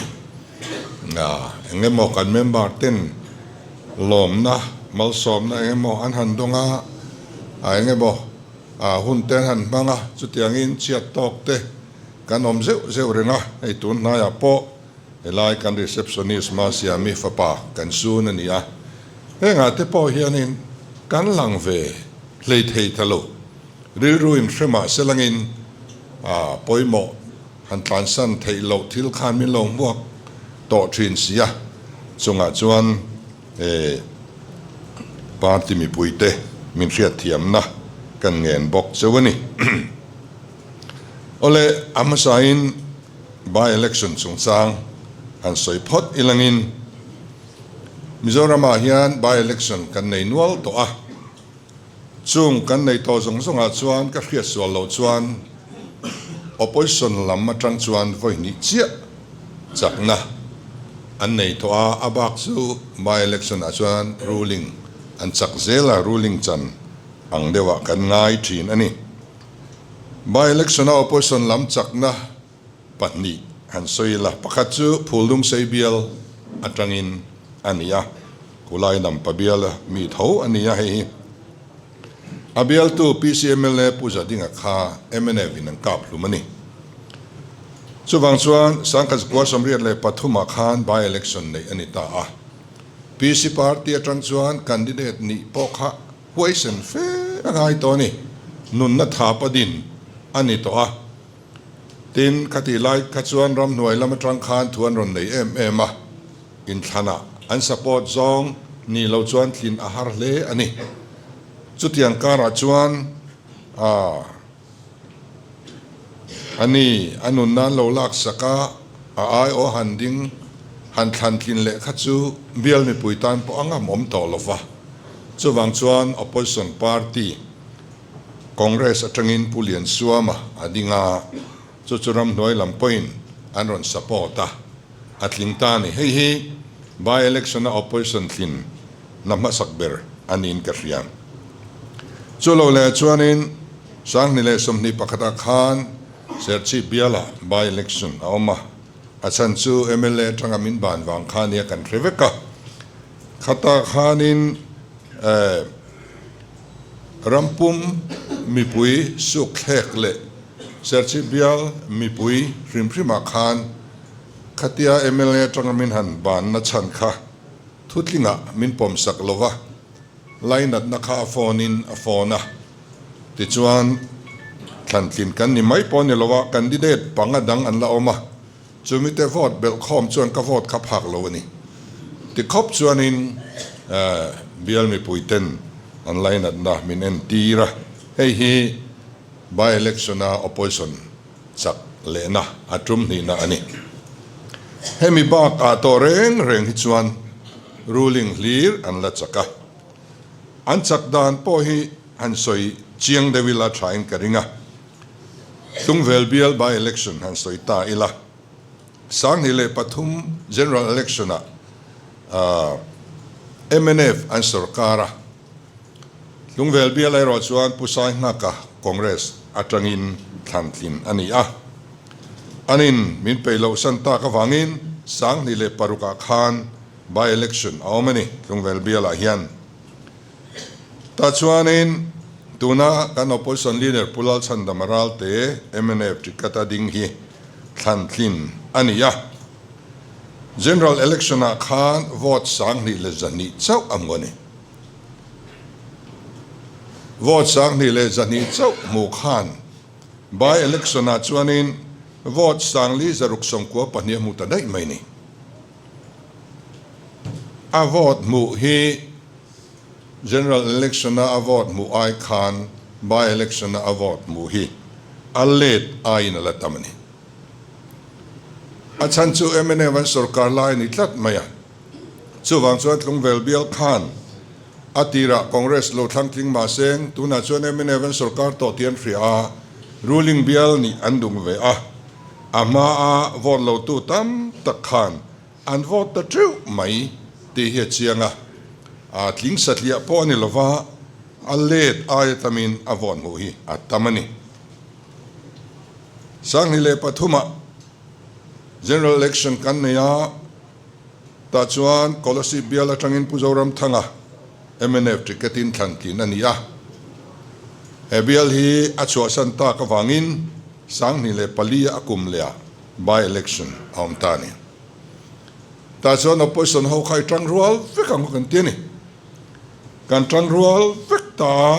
Eng emaw kan member ten lawmna, malsawmna eng emaw an han dawng a, eng emaw hun te an han hmang a, chutiangin chhiat tawk te kan awm zeuh zeuh reng a, hei tun hnaiah pawh Helai kan receptionist Masiami fapa kan sun a ni a, hengah te pawh hianin kan lang ve hlei thei ta lo. Rilru in hre mah se langin a pawimawh han tlansan theih loh thil khan min lo hmuak tawh thin si a, chungah chuan e party mipuite min hriatthiamna kan ngen bawk cheu a ni. Awle, a hmasain By election chungchang han sawi phawt ilangin Mizoramah hian by election kan nei nual tawh a, chung kan nei tawh zawng zawngah chuan ka hriat sual loh chuan opposition lam atang chuan vawi hnih chiah chakna an nei tawh a, a bak chu by election ah chuan ruling an chak zel a, ruling chan ang deuhah kan ngai thin a ni. By election a opposition lam chakna pahnih han sawi ila, pakhat chu Phuldungsei bial atangin a ni a, Kulai Nampa bial a mi tho a ni a hei hi. A bialtu PC mla Pu Zadinga kha mnf in an kap hlum a ni. Chuvang chuan 1983 ah khan by election neih a ni ta a. PC party atang chuan candidate nih pawh kha huaisen fe a ngai tawh a ni. Nunna thap a din a ni tawh a. Tin, khatih lai kha chuan ramhnuai lam atang khan thu an rawn nei em em a, inthlanah an support zawng ni lo chuan tlin a har hle a ni. Chutiang karah chuan a a ni, a nunna an lo laksak a, a aiawh han ding han thlan tlin leh kha chu bial mipui tan pawh a ngam awm tawh lo va. Chuvang chuan opposition party Congress atangin Pu Liansuama a ding a, chu chu ramhnuai lam pawhin an rawn support a, a tling ta a ni. Hei hi by election a opposition tlin na hmasak ber a niin ka hria. Chu lo leh chuanin 2021 ah khan Serchhip bialah by election a awm a, a chhan chu mla atanga min ban vang kha nia kan hre vek a. Khatah khanin eh. Rampum mipui sukthlek leh Serchhip bial mipui hrim hrimah khan khatia mla atanga min han banna chhan kha thutlingah min pawmsak lo va, lainatna kha a phone in a phone a. Tichuan, thlantlin kan ni mai pawh ni lo a, candidate panga dang an la awm a, Chumite vote belh khawm chuan ka vote kha phak lo a ni. Ti khawp chuanin bial mipuiten an lainatna min entir a, hei hi by election a opposition chak lehna a tum hnihna a ni. Hemi bakah tawh reng reng hi chuan ruling hlir an la chak a, an chak dan pawh hi han sawi chiang deuh ila thain ka ring a. Tlungvel bial by election han sawi ta ila, 2003 general election ah mnf an sorkar a, Tlungvel bial erawh chuan Pu Sainghaka Congress atangin thlan tlin a ni a, anin min peih loh san tak avangin 2006 ah khan by election a awm a ni Tlungvel bialah hian. Tah chuanin tuna kan Opposition Leader Pu Lalchhandama Ralte mnf ticket a ding hi thlan tlin a ni a. General Election ah khan vote 2100 chauh a hmu a ni. Vote 2100 chauh hmu khan by election ah chuanin vote 4694 a hmu ta daih mai ni. A vote hmuh hi General Election a a vote hmuh ai khan By Election a a vote hmuh hi a let aiin a la tam a ni. A chhan chu mnf an sorkar lai a ni tlat mai a. Chuvang chuan Tlungvel bial khan a tirah Congress lo thlang tling mah seng tunah chuan mnf an sorkar tawh tih an hria a, ruling bial nih an dung ve a. A hmaa vote lotu tam tak khan An vote ta teuh mai tih hi a chiang a, a tling satliah pawh a ni lova, a let aia tamin a vote hmuh hi a tam a ni. 2003 ah General Election kan nei a, tah chuan Kolasib bial atangin Pu Zoramthanga mnf ticket in thlan tlin a ni a, he bial hi a chhuahsan tak avangin 2004 a kum leh ah By election a awm ta a ni. Tah chuan opposition ho kha i tang rual vek ang kan ti a ni. Kan tang rual vek ta a,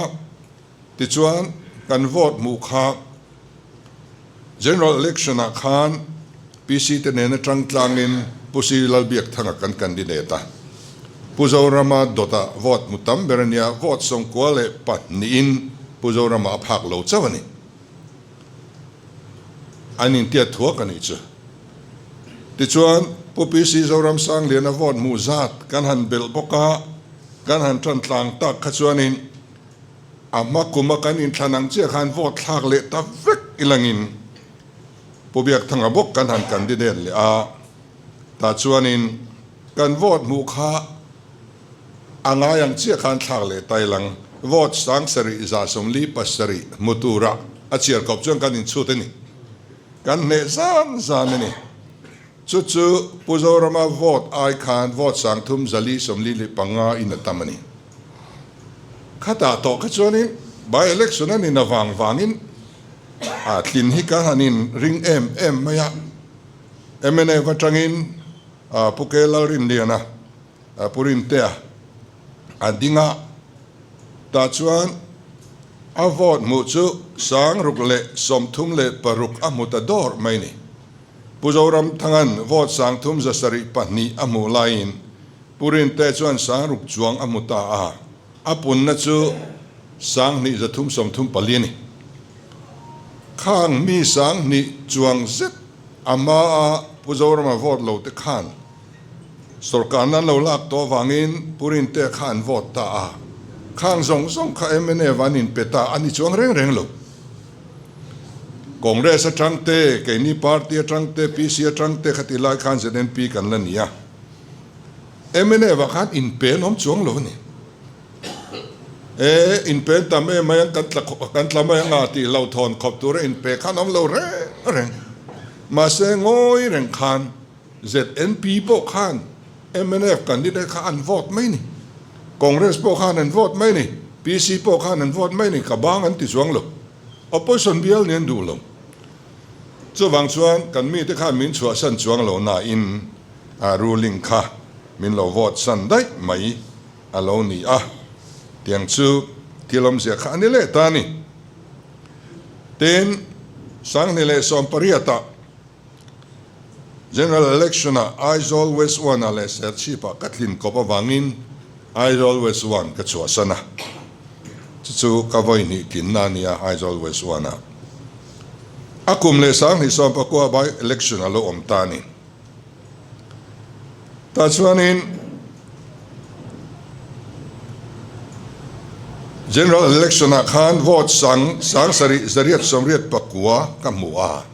tichuan kan vote hmuh kha general election ah khan PC te nena tang tlangin Pu Si Lalbiakthanga kan candidate a. Pu Zorama dawtah vote hmu tam ber a nia, vote 92 in Pu Zorama a phak lo chauh a ni. An intiat thuak a nih chu. Tichuan, Pu PC Zoram Sangliana vote hmuh zat kan han belh bawk a, kan han tan tlang tak kha chuanin a hma kuma kan inthlan ang chiah khan vote thlak leh ta vek ilangin Pu Biakthanga bawk kan han candidate leh a, tah chuanin kan vote hmuh kha A ngai ang chiah khan thlak leh ta ilang vote 7147 hmu tura a chhiar kawp chuan kan inchhut a ni. Kan hneh zan zan a ni. Chu chu Pu Zorama vote ai khan vote 3455 in a tam a ni. Khatah tawh kha chuanin by election a nin avang vangin a tlin hi kan han in ring em em mai a. Mnf atangin Pu K Lalrinliana, Pu Rintea a ding a, tah chuan a vote hmuh chu 636 a hmu ta dawr mai ni. Pu Zoramthanga'n vote 3702 a hmuh laiin Pu Rintea chuan 6000 chuang a hmu ta a, a punna chu 2334 a ni. Khang mi 2000 chuang zet a hmaa Pu Zorama vote lo te khan sorkarna an lo lak tawh avangin Pu Rintea kha an vote ta a, khang zawng zawng kha mnf an inpe ta a ni chuang reng reng lo. Congress atang te, keini party atang te, PC atang te khati lai khan ZNP kan la ni a, mnf ah khan inpe an awm chuang lo a ni. E, inpe an tam em mai ang, kan tla kan tla mai anga tih hlauhthawn khawp tura inpe khan awm lo reng reng. Mahse ngawi reng khan ZNP pawh khan mnf candidate kha an vote mai ni. Congress pawh khan an vote mai ni. PC pawh khan an vote mai ni. Ka bang an ti chuang lo. Opposition bial nih an duh lo. Chuvang chuan kan mite khan min chhuahsan chuang lo nain ruling kha min lo vote san daih mai a lo ni a. Tiang chu thil awmzia kha a ni leh ta a ni. Tin, 2018 ah General Election ah Aizawl West One ah leh Serchhip ah ka tlin kawp avangin Aizawl West One ka chhuahsan a. Chu chu ka vawi hnih tlinna a nia Aizawl West One ah. A kum leh 2019 by election a lo awm ta a ni. Tah chuanin General Election ah khan vote sang 7889 ka hmu a.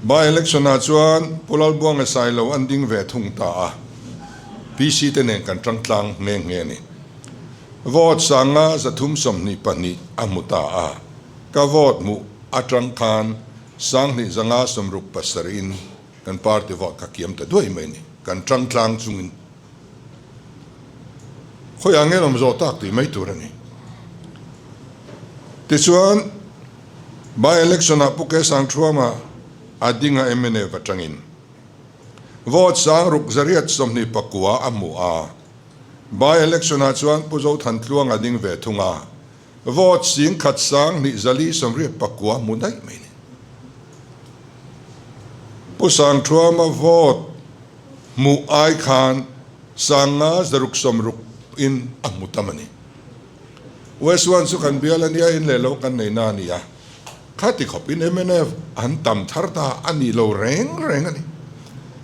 By election ah chuan Pu Lalbuanga Sailo an ding ve thung ta a, PC te nen kan tang tlang nghe nghe a ni. Vote 5322 a hmu ta a, ka vote hmuh atang khan 2567 in kan party vote ka kiam ta duai mai a ni, kan tang tlang chungin. Khawiah nge awm zawh tak tih mai tur a ni. Tichuan, by election ah Pu Kesangthuama a ding a mnf atangin vote 6829 a hmu a. By election ah chuan Pu Zothantluanga a ding ve thung a, vote 10,289 a hmu daih mai a ni. Pu Sangthuama vote hmuh ai khan 5600 in a hmu tam a ni. West One chu kan bial a nia, in leh lo kan nei na a ni a, khati khawp in mnf an tam thar ta a ni lo reng reng a ni.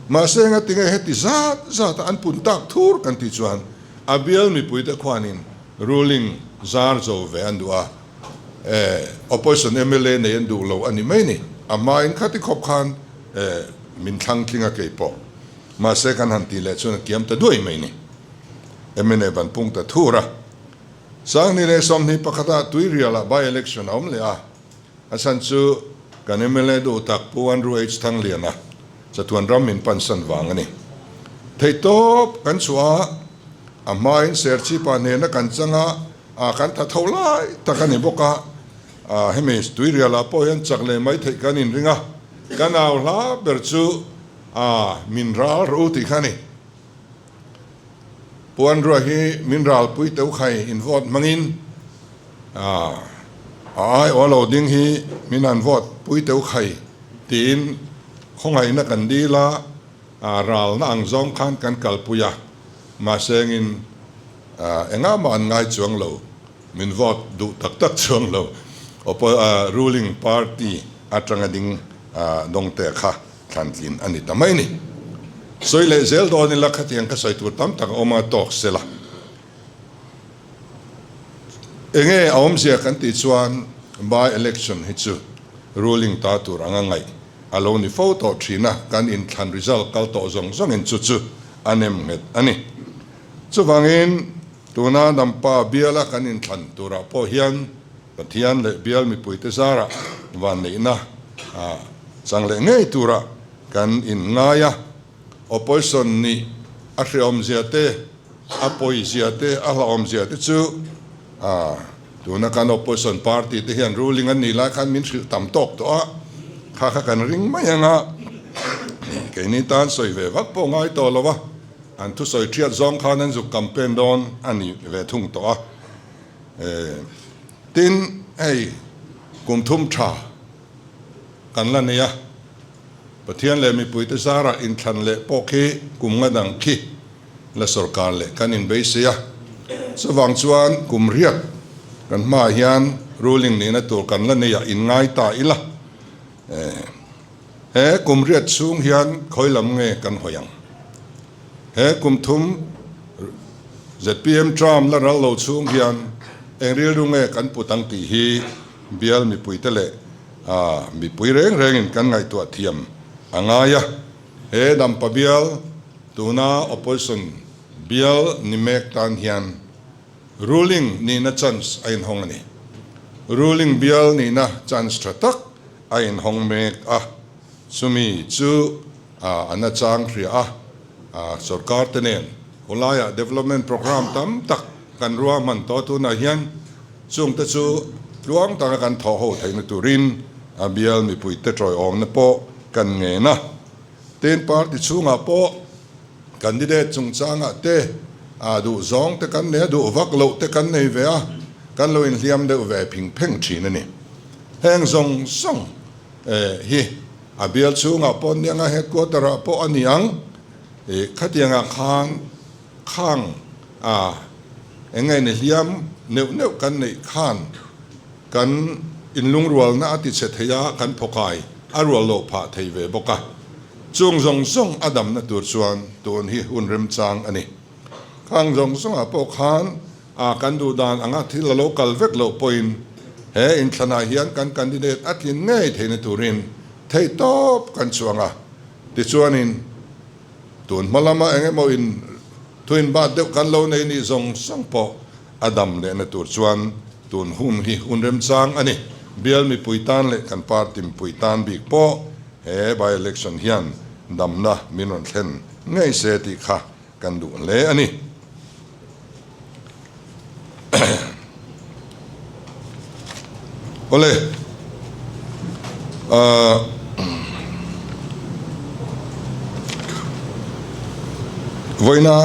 Mahse engati nge heti zat zat a an pun tak thur kan tih chuan a bial mipuite khuanin ruling zar zo ve an duh a, eh opposition mla nei an duh lo a ni mai ni. A hmain khati khawp khan eh min thlang tling a kei pawh. Mahse kan han tih leh chuan a kiam ta duai mai ni. Mnf an pung ta thur a. 2021 ah Tuirial ah by election a awm leh a, a chhan chu kan mla duh tak Pu Andrew H Thangliana chatuan ram min pansan vang a ni. Theihtawp kan chhuah a, a hmain Serchhipa hnena kan chang a, ah kan tha tho lai tak a ni bawk a, ah hemi Tuirial ah pawh hian chak leh mai theih kan inring a, kan au hla ber chu ah min ral rawh u tih kha a ni. Puanrua hi min ralpui teuh khai in vote hmangin a aiawh lo ding hi min han vote pui teuh khai tiin khawngaihna kan dil a, ralna ang zawng khan kan kalpui a, mahse engin engah mah an ngai chuang lo, min vote duh tak tak chuang lo, ruling party atanga ding dawngte kha. Thlantlin a ni ta mai ni. Sawi leh zel dawn ila khatiang ka sawi tur tam tak a awm a tawk se la. Enge a awmzia kan tih chuan by election hi chu ruling ta tur anga ngaih a lo ni fo tawh thin a, kan inthlan result kal tawh zawng zawngin chu chu a nem nghet a ni. Chuvangin tuna Dampa biala kan inthlan turah pawh hian Pathian leh bial mipuite zarah vanneihna chang leh ngei turah kan inngai a, opposition nih a hrehawmzia te, a pawizia te, a hlauhawmzia te chu tuna kan opposition party te hian ruling an nih lai khan min hrilh tam tawk tawh a, kha kha kan ring mai ang a. Keini tan sawi ve vak pawh ngai tawh lo a, an thusawi thiat zawng khan an zuk campaign dawn a ni ve thung tawh a. Tin, hei kum thum tha kan la nei a, Pathian leh mipuite zarah inthlan leh pawh khi kum nga dang khi la sorkar leh kan inbeisei a. Chuvang chuan kum riat kan hmaah hian ruling nihna tur kan la nei a inngai ta ila. He kum riat chhung hian khawi lam nge kan hawi ang? He kum thum zpm term la ral lo chhung hian eng rilru nge kan put ang tih hi bial mipuite leh mipui reng rengin kan ngaihtuah thiam a ngai a. He Dampa bial tuna opposition bial ni mek tan hian ruling nihna chance a inhawng a ni. Ruling bial nihna chance tha tak a inhawng mek a, chumi chu a nachang hria a, sorkar te nen khawlaiah development programme tam tak kan ruahman tawh tunah hian chungte chu tluang taka kan thawh ho theihna turin a bial mipuite tawiawmna pawh kan ngen a. Tin, party chhungah pawh candidate chungchangah te duh zawng te kan nei a, duh vak loh te kan nei ve a, kan lo inhliam deuh ve phing pheng thin a ni. Heng zawng zawng hi a bial chhungah pawh an ni ang a, headquarter ah pawh a ni ang. Khatiangah khan khang a eng nge ni hliam neuh neuh kan neih khan kan inlungrualna a tichhe thei a, kan phawkai a rual loh phah thei ve bawk a. Chung zawng zawng a damna tur chuan tun hi hun remchang a ni. Khang zawng zawngah pawh khan A kan duh dan anga thil a lo kal vek loh pawhin he inthlanah hian kan candidate a tlin ngei theihna turin theihtawp kan chuang a. Tichuanin tun hma lama eng emaw in thu inbat deuh kan lo nei nih zawng zawng pawh a dam lehna tur chuan tun hun hi hun remchang a ni. Bial mipui tan leh kan party mipui tan bik pawh he by election hian damna min rawn thlen ngei se tih kha Kan duh hle a ni. Awle, vawiina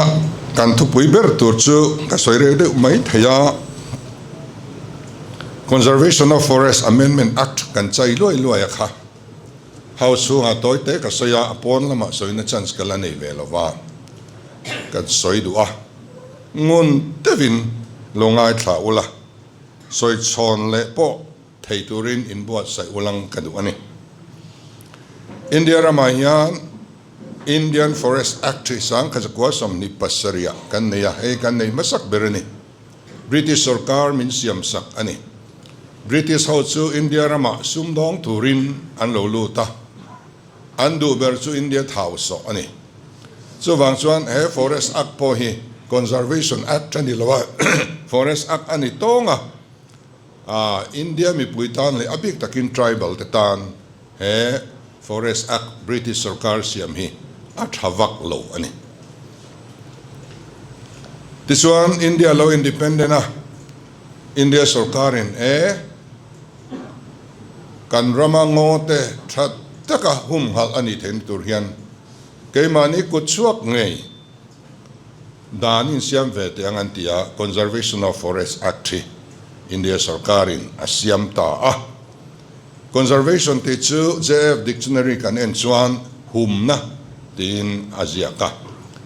kan thupui ber tur chu ka sawi reu deuh mai thei a, Conservation of Forest Amendment Act kan chai luai luai a kha. House chhungah tawi te ka sawi a, a pawn lamah sawina chance ka la nei ve lo va, kan sawi duh a, ngun deuhin lo ngaithla ula, sawi chhawn leh pawh thei turin inbuatsaih ulang ka duh a ni. India ramah hian Indian Forest Act hi sangkhatzakua 27 ah kan nei a, hei kan nei hmasak ber a ni. British sorkar min siam sak a ni. British ho chu India ramah sumdawng turin an lo lut a, an duh ber chu India thau sawh a ni. Chuvang chuan he Forest Act pawh hi Conservation Act a ni lo a, Forest Act a ni tawng a, India mipui tan leh a bik takin tribal te tan he Forest Act British sorkar siam hi a tha vak lo a ni. Tichuan India lo independent a, India sorkarin e kan rama ngaw te tha taka humhalh a nih theihna tur hian keimahni kut chhuak ngei dan insiam ve teh ang an ti a, Conservation of Forest Act hi India sorkarin a siam ta a. Conservation tih chu JF Dictionary kan en chuan humna tiin a ziak a,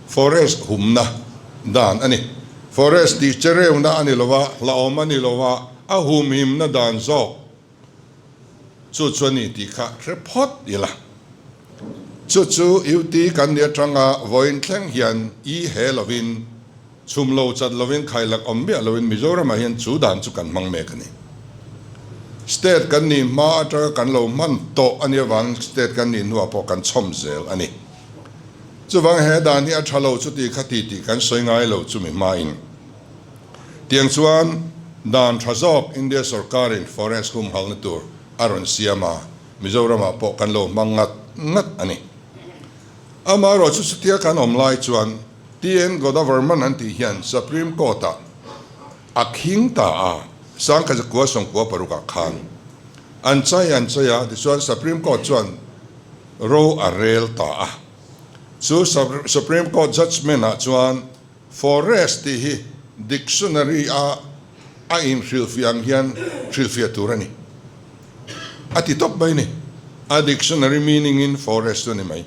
forest humna dan a ni. Forest tih chereuna a ni lo a, hlauhawm a ni lo a, a humhimna dan zawk chu chu a ni tih kha hre phawt ila. Chu chu UT kan ni atanga vawiin thleng hian i he lovin, Chhum lo chat lovin khailak awm miah loin Mizoramah hian chu dan chu kan hmang mek a ni. State kan nih hma atanga kan lo hman tawh a nih avangin state kan nih hnuah pawh kan chhawm zel a ni. Chuvang he dan hi a tha lo chuti kha ti tih kan sawi ngai lo chumi hmain. Tiang chuan dan tha zawk India sorkarin forest humhalna tur a rawn siam a, Mizoramah pawh kan lo hmang ngat ngat a ni. Amaherawhchu chutia kan awm lai chuan TN Godavarman an tih hian Supreme Court-ah a khing ta a, Sangkhazakua sawmkua parukah khan an chai an chai a, tichuan Supreme Court chuan ro a rel ta a. Chu Supreme Court judgement ah chuan forest tih hi dictionary a a inhrilhfiah ang hian hrilhfiah tur a ni. A ti tawp mai a ni. A dictionary meaning in forest chu a ni mai.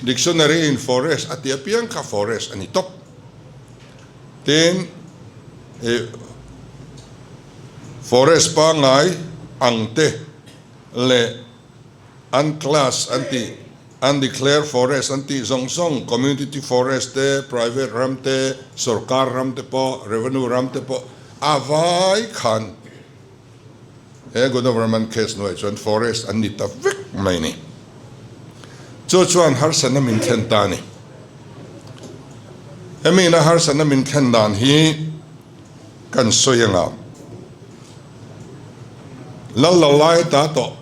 Dictionary in forest a ti apiang kha forest a ni tawp. Tin, ih forest pangngai ang te leh an class an tih, undeclared forest an tih zawng zawng, community forest te, private ram te, sorkar ram te pawh, revenue ram te pawh a vai khan he Godavarman case hnuaiah chuan forest an ni ta vek mai a ni. Chu chuan harsatna min thlen ta a ni. Hemi ina harsatna min thlen dan hi kan sawi anga lal lo lai ta tawh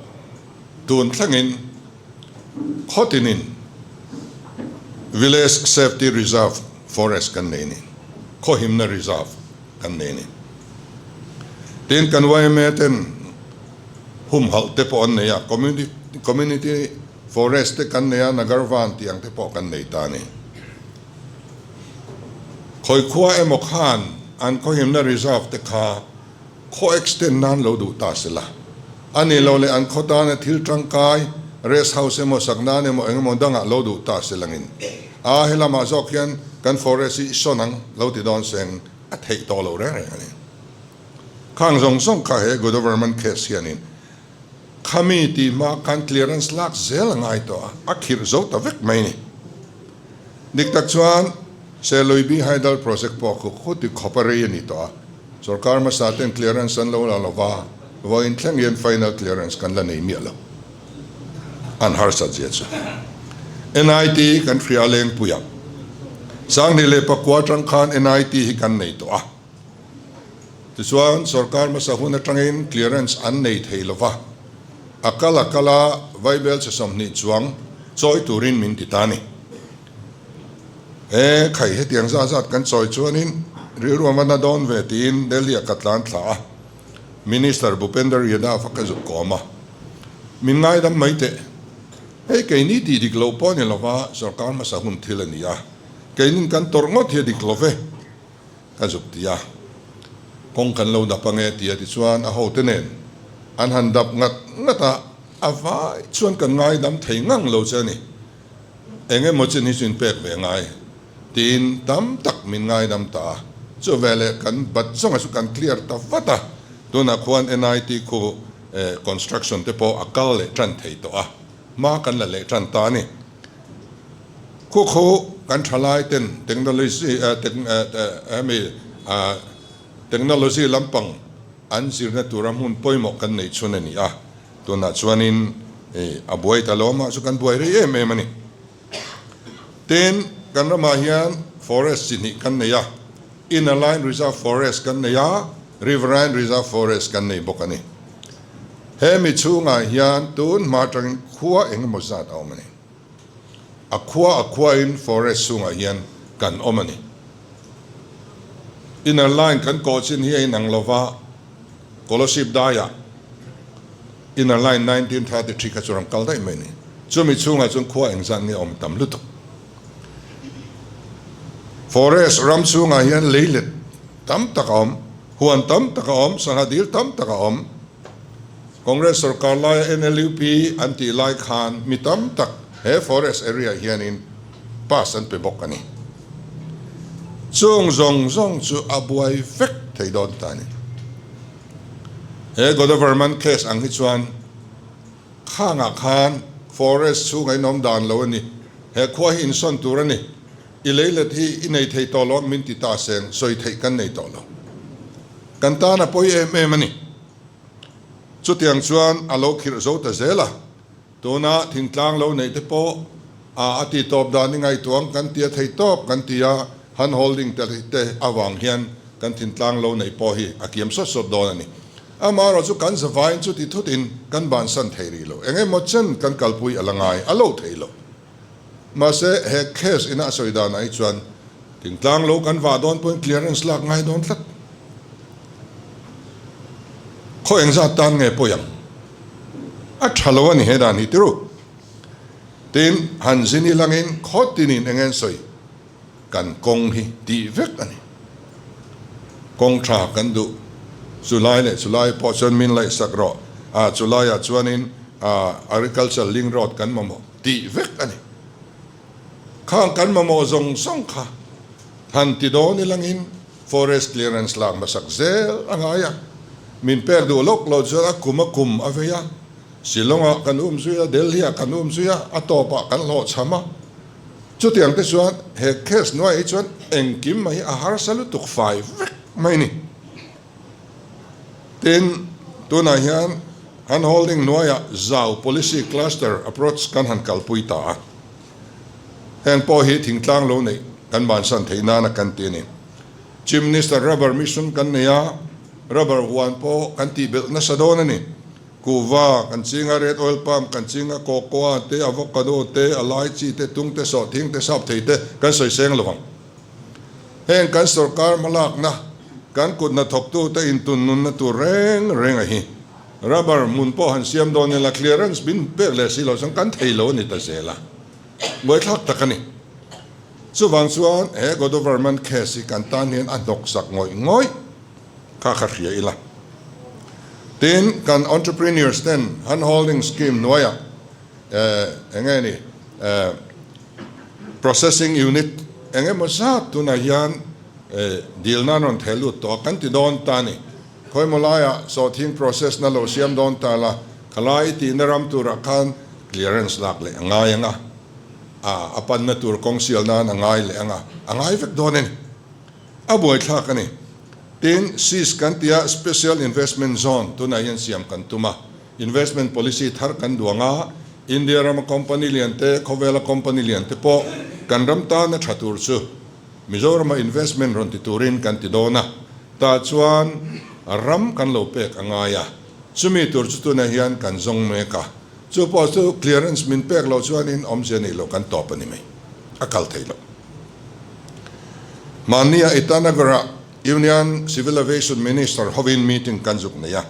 tun thlengin khawtinin Village Safety Reserve Forest kan nei a ni, khawhimna reserve kan nei a ni. Tin, kan yma ten humhalh te pawh an nei a, Community Forest te kan nei a, Nagarvan tih ang te pawh kan nei ta a ni. Khawi khua emaw khan an khawhimna reserve te kha khaw extend nan lo duh ta se la, a ni lo leh an khaw tana thil tangkai rest house emaw sak nan emaw eng emaw dangah lo duh ta se langin a he lamah zawk hian kan forest hi sawn ang lo ti dawn seng a theih tawh lo reng reng a ni. Khang zawng zawng kha he Godoverman case hianin Khami tih hma khan clearance lak zel a ngai tawh a, a khirh zo ta vek mai ni. Dik tak chuan Seluibi Hydel Project pawh khu khu ti khawp a rei a ni tawh a, sorkar hmasa ten clearance an lo la lo va, vawiin thleng hian final clearance kan la nei miah lo. An harsat zia chu. NIT kan hria lengpui ang. 2009 atang khan NIT hi kan nei tawh a. Tichuan, sorkar hmasa hun atangin clearance an nei thei lo va, a kal a kal a vaibel che 20 chuang chawi turin min ti ta a ni. E, khai hetiang zat zat kan chawi chuanin rilru a va na dawn ve tiin Delhi-ah ka tlan thla a, Minister Bhupender Yadav a ka zuk kawm a, min ngaidam mai teh. Hei keini tih dik loh pawh a ni lo va, sorkar hmasa hun thil a ni a, keinin kan tawrh ngawt hi a dik lo ve. Ka zuk ti a, kawng kan lo dap ange tia tichuan a hote nen an han dap ngat ngat a, a vai chuan kan ngaidam thei ngang lo che a ni. Eng emaw chin hi chu in pek ve ngai tiin tam tak min ngaidam ta a, chu veleh kan bat zawnga chu kan clear ta vat a, tunah khuan NIT khu construction te pawh a kal leh tan thei tawh a, hma kan la leh tan ta a ni. Khu khu kan thalai ten technology hemi technology lampang an zirna tura hmun pawimawh kan neih chhun a ni a, tunah chuanin a buai ta lo mah chu kan buai rei em em a ni. Tin, kan ramah hian forest chi hnih kan nei a, Inner Line Reserve Forest kan nei a, Riverine Reserve Forest kan nei bawk a ni. Hemi chhungah hian tun hma atangin khua engemaw zat a awm a ni. A khua a khuain forest chhungah hian kan awm a ni. Inner line kan kawh chin hi a inang lova, Kolasib daiah inner line 1933 kha chu rawn kal daih mai a ni. Chumi chhungah chuan khua engzat nge awm tam lutuk. Forest ram chhungah hian leilet tam tak a awm, huan tam tak a awm, sangha dil tam tak a awm. Congress sorkar laia NLUP an tih lai khan mi tam tak he forest area hianin pass an pe bawk a ni. Chung zawng zawng chu a buai vek thei dawn ta a ni. He Godavarman case ang hi chuan khangah khan forest chhungah in awm dan lo a ni, he khua hi insawn tur a ni, i leilet hi i nei thei tawh lo ang min ti ta seng sawi theih kan nei tawh lo. Kan tan a pawi em em a ni. Chutiang chuan a lo khirh zo ta zel a, tuna thingtlang lo neih te pawh a a ti tawp dan i ngaihtuah ang kan ti a thei tawp kan ti a, han holding te te avang hian kan thintlang lo neih pawh hi a kiam sawt sawt dawn a ni. Amaherawh chu kan zavaiin chuti thutin kan bansan thei rih lo, eng emaw chen kan kalpui a la ngai a lo thei lo. Mahse he case ina a sawi danah hi chuan thingtlang lo kan vah dawn pawhin clearance lak ngai dawn tlat. Khaw engzat tan nge pawi ang? A tha lo a ni he dan hi tiru. Tin, han zin ilangin khaw tinin eng en sawi kan kawng hi tih vek a ni. Kawng tha kan duh. Chulai leh chulai pawh chuan min laihsak rawh. Ah, chulaiah chuanin ah Agriculture Link Road kan mamawh tih vek a ni. Khang kan mamawh zawng zawng kha han ti dawn ilangin Forest Clearance lak hmasak zel a ngai a. Min pek duh lawk loh chuan a kum a kum a vei a. Shillong-ah kan um zui a, Delhi-ah kan um zui a, a tawpah kan hlawhchham a. Chutiang te chuan he case hnuaiah hi chuan engkim mai hi a harsa lutuk fai vek mai a ni. Tin, tunah hian hand holding hnuaiah zau policy cluster approach kan han kalpui ta a. Heng pawh hi thingtlang lo neih kan bansan theih nana kan ti a ni. Chief Minister Rubber Mission kan nei a, rubber huan pawh kan tihbelh nasa dawn a ni. Kuhva kan ching a, red oil palm kan ching a, cocoa te, avocado te, a lai chi te, tung te, sawhthing te, sap thei te kan sawi seng lo ang. Heng kan sorkar hmalakna, kan kut hnathawktute intun nunna tur reng reng a hi. Rubber hmun pawh han siam dawn ila clearance min pek leh si lo chuan kan thei lo a ni ta zel a, buaithlak tak a ni. Chuvang chuan he Godoverman case hi kan tan hian a hnawksak ngawih ngawih. Kha kha hria ila. Tin, kan entrepreneurs ten hand holding scheme hnuaiah eh eng nge ni eh processing unit eng emaw zat tunah hian eh dil nan rawn theh lut tawh a, kan ti dawn ta a ni. Khawimaw laiah sawhthing process na lo siam dawn ta la, khalai i tihna ram turah khan clearance lak leh a ngai ang a, a panna tur kawng sial nan a ngai leh ang a, a ngai vek dawn a ni. A buaithlak a ni. Tin, SIS kan tia Special Investment Zone tunah hian siam kan tum a. Investment policy thar kan duang a, India rama company lian te, khawvela company lian te pawh kan ram tana tha tur chu Mizorama investment rawn ti turin kan ti dawn a. Tah chuan ram kan lo pek a ngai a, chumi tur chu tunah hian kan zawng mek a. Chu pawh chu clearance min pek loh chuanin awmzia neih loh kan tawp a ni mai. A kal thei lo. Mahnia Itanagar-ah Union Civil Aviation Minister hovin meeting kan zuk nei a.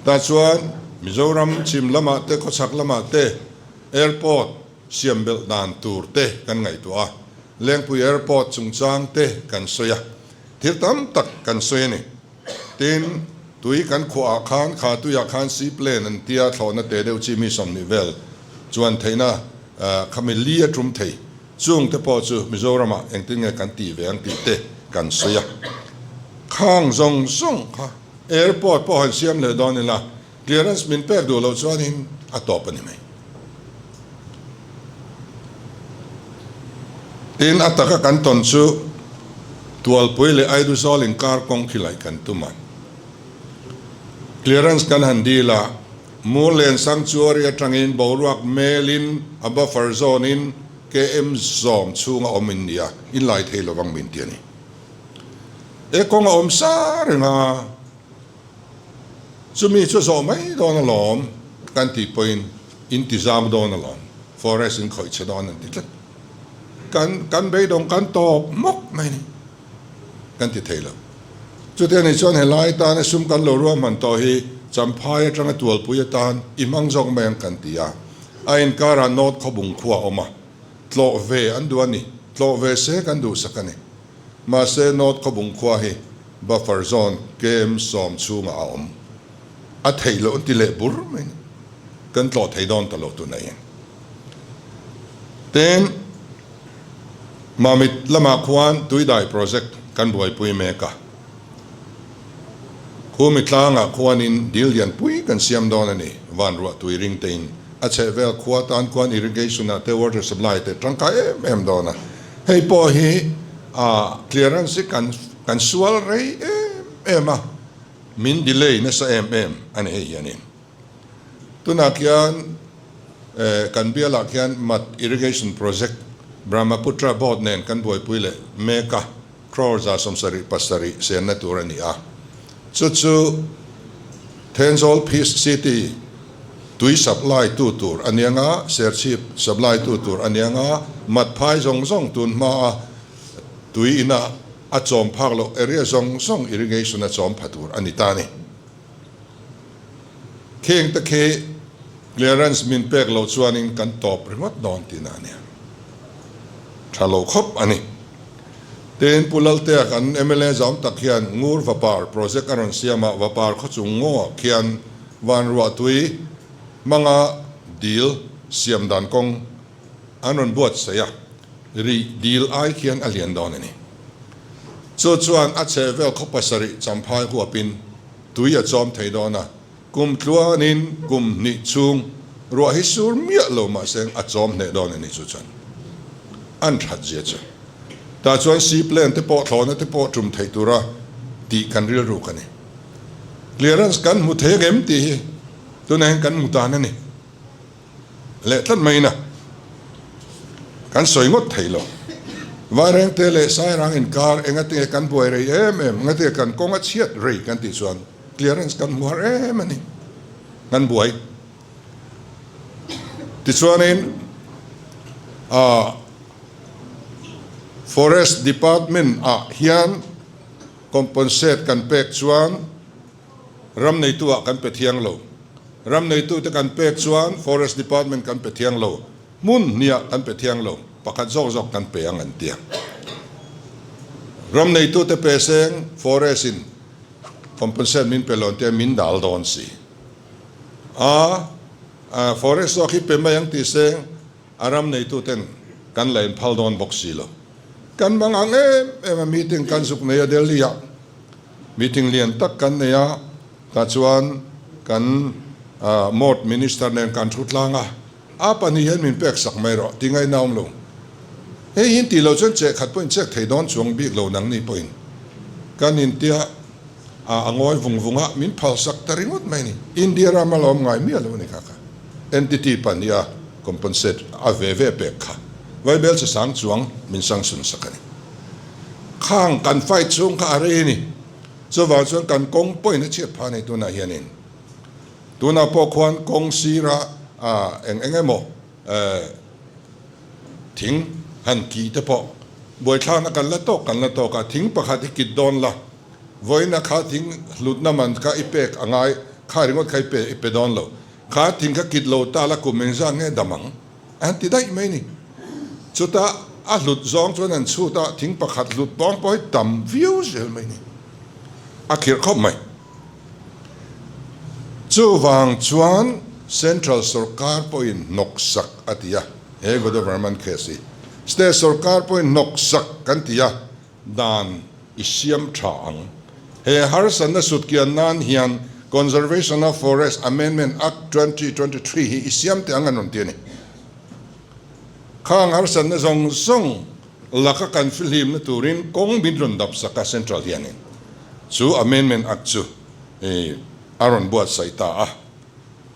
Tah chuan Mizoram chhim lamah te khawchhak lamah te airport siam belh dan tur te kan ngaihtuah a. Lengpui Airport chungchang te kan sawi a. Thil tam tak kan sawi a ni. Tin, tui kan khuahah khan kha tuiah khan seaplane an tia thlawhna te deuh chi mi 20 vel chuan theihna khami li a tum thei. Chung te pawh chu Mizoramah engtin nge kan tih ve ang tih te kan sawi a. Khang zawng zawng kha airport pawh han siam leh dawn ila clearance min pek duh loh chuanin a tawp a ni mai. Tin, a taka kan tawn chu Tualpui leh Aiduzawl inkar kawng khi laih kan tum a. Clearance kan han dil a, Murlen Sanctuary atangin boruak melin a buffer zone in KM zawm chhunga awm in nia, in lai thei lovang min ti a ni. E kawng a awm sa reng a, chumi chu zawh mai dawn alawm kan tih pawhin in ti zam dawn alawm, forest in khawih che dawn an ti tlat. Kan kan beidawng kan tawp mawk mai a ni. Kan ti thei lo. Chutia ni chuan helai tana sum kan lo ruahman tawh hi Champhai atanga tualpui atan i hmang zawk mai ang kan ti a. A inkarah North Khawbung khua a awm a, tlawh ve an duh a ni. Tlawh ve se kan duhsak a ni. Mahse North Khawbung khua hi buffer zone KM 10 chhungah a awm. A theih loh an ti leh bur mai a ni. Kan tlawh thei dawn ta lo tunah hian. Tin. Mamit lamah khuan tuidai project kan buaipui mek a, khumi tlangah khuanin dil lianpui kan siam dawn a ni, vanruah tui ring tein a chhehvel khua tan khuan irrigation ah te water supply te tangkai em em dawn a, hei pawh hi clearance hi kan kan sual rei em em a, min delay nasa em em a ni hei hianin. Tunah khian kan bialah khian Mat Irrigation Project Brahmaputra Board nen kan buaipui leh mek a, crore 77 senna tur a ni a. Chu chu Thenzawl Peace City tui supply tu tur a nia nga, Serchhip supply tu tur a nia nga, Mat phai zawng zawng tun hmaa tui ina a chawm phak loh area zawng zawng irrigation a chawm pha tur a ni ta a ni. Kheng te khi Clearance min pek loh chuanin kan tawp ringawt dawn tihna a nia. Tha lo khawp a ni. Tin, Pu Laltea kan mla zam tak hian Ngur Vapar project a rawn siam a, Vapar khawchung ngawah khian Vanruahtui hmanga dil siam dan kawng an rawn buatsaih a, rih dil ai khian a lian dawn a ni. Chu chuan a chhehvel khaw pasarih champhai huapin tui a chawm thei dawn a, kum tluanin kum hnih chhung ruah hi sur miah lo mahse a chawm hneh dawn a ni chu chuan an that zia chu. Tah chuan seaplane te pawh thlawhna te pawh tum theih tura tih kan rilruk a ni. Clearance kan hmu thei angem tih hi tunah hian kan hmu tan a ni. Leh tlat mai ina kan sawi ngawt thei lo. Vairengte leh Sairang inkar engatinge kan buai rei em em, engatinge kan kawng a chhiat rei kan tih chuan clearance kan hmu har em a ni, kan buai. Tichuanin ah Forest Department ah hian compensate kan pek chuan Ram neitu ah kan pe thiang lo. Ram neitu te kan pek chuan Forest Department kan pe thiang lo. Hmun hniah kan pe thiang lo. Pakhat zawk zawk kan pe ang an tia. Ram neitu te pe seng Forest in compensate min pe lo an tia min dal dawn si. A Forest zawk hi pe mai ang tih seng a ram neitu ten kan la inphal dawn bawk si lo. Kan mang ang em em a meeting kan zuk nei a Delhi ah. Meeting lian tak kan nei a, tah chuan kan Mort Minister nen kan thu tlang a, a pahnih hian min pek sak mai rawh ti ngaihna awm lo. Hei hi tih loh chuan cheh khat pawhin chek thei dawn chuang bik lo nangni pawhin kan intia a ngawi vung vung a, min phal sak ta ringawt mai a ni. India rama la awm ngai miah lo a ni kha kha. Entity pahnih a compensate a ve ve pek kha Vaibel che sang chuang min sanction sak a ni. Khang kan fight chhung kha a rei a ni. Chuvang chuan kan kawng pawhin a chhiat phah a ni tunah hianin. Tunah pawh khuan kawng sira eng eng emaw thing han kih te pawh buaithlakna kan la tawk kan la tawk a, thing pakhat hi kit dawn la, vawiina kha thing hlutna man kha i pek a ngai, kha ringawt kha i pe i pe dawn lo, kha thing kha kit lo ta la kum engzat nge dam ang? A han ti daih mai ni. Chutah a hlut zawng chuan an chhut a, thing pakhat hlut pawng pawh hi tam viau zel mai ni. A khirh khawp mai. Chuvang chuan Central sawrkar pawhin hnawksak a ti a, he Godavarman case hi. State sawrkar pawhin hnawksak kan ti a, dan i siam tha ang. He harsatna sutkian nan hian Conservation of Forest Amendment Act 2023 hi i siam teh ang an rawn ti a ni. Khang harsatna zawng zawng laka kan fihlimna turin kawng min rawn dap sak a Central hianin chu Amendment Act chu a rawn buatsaih ta a.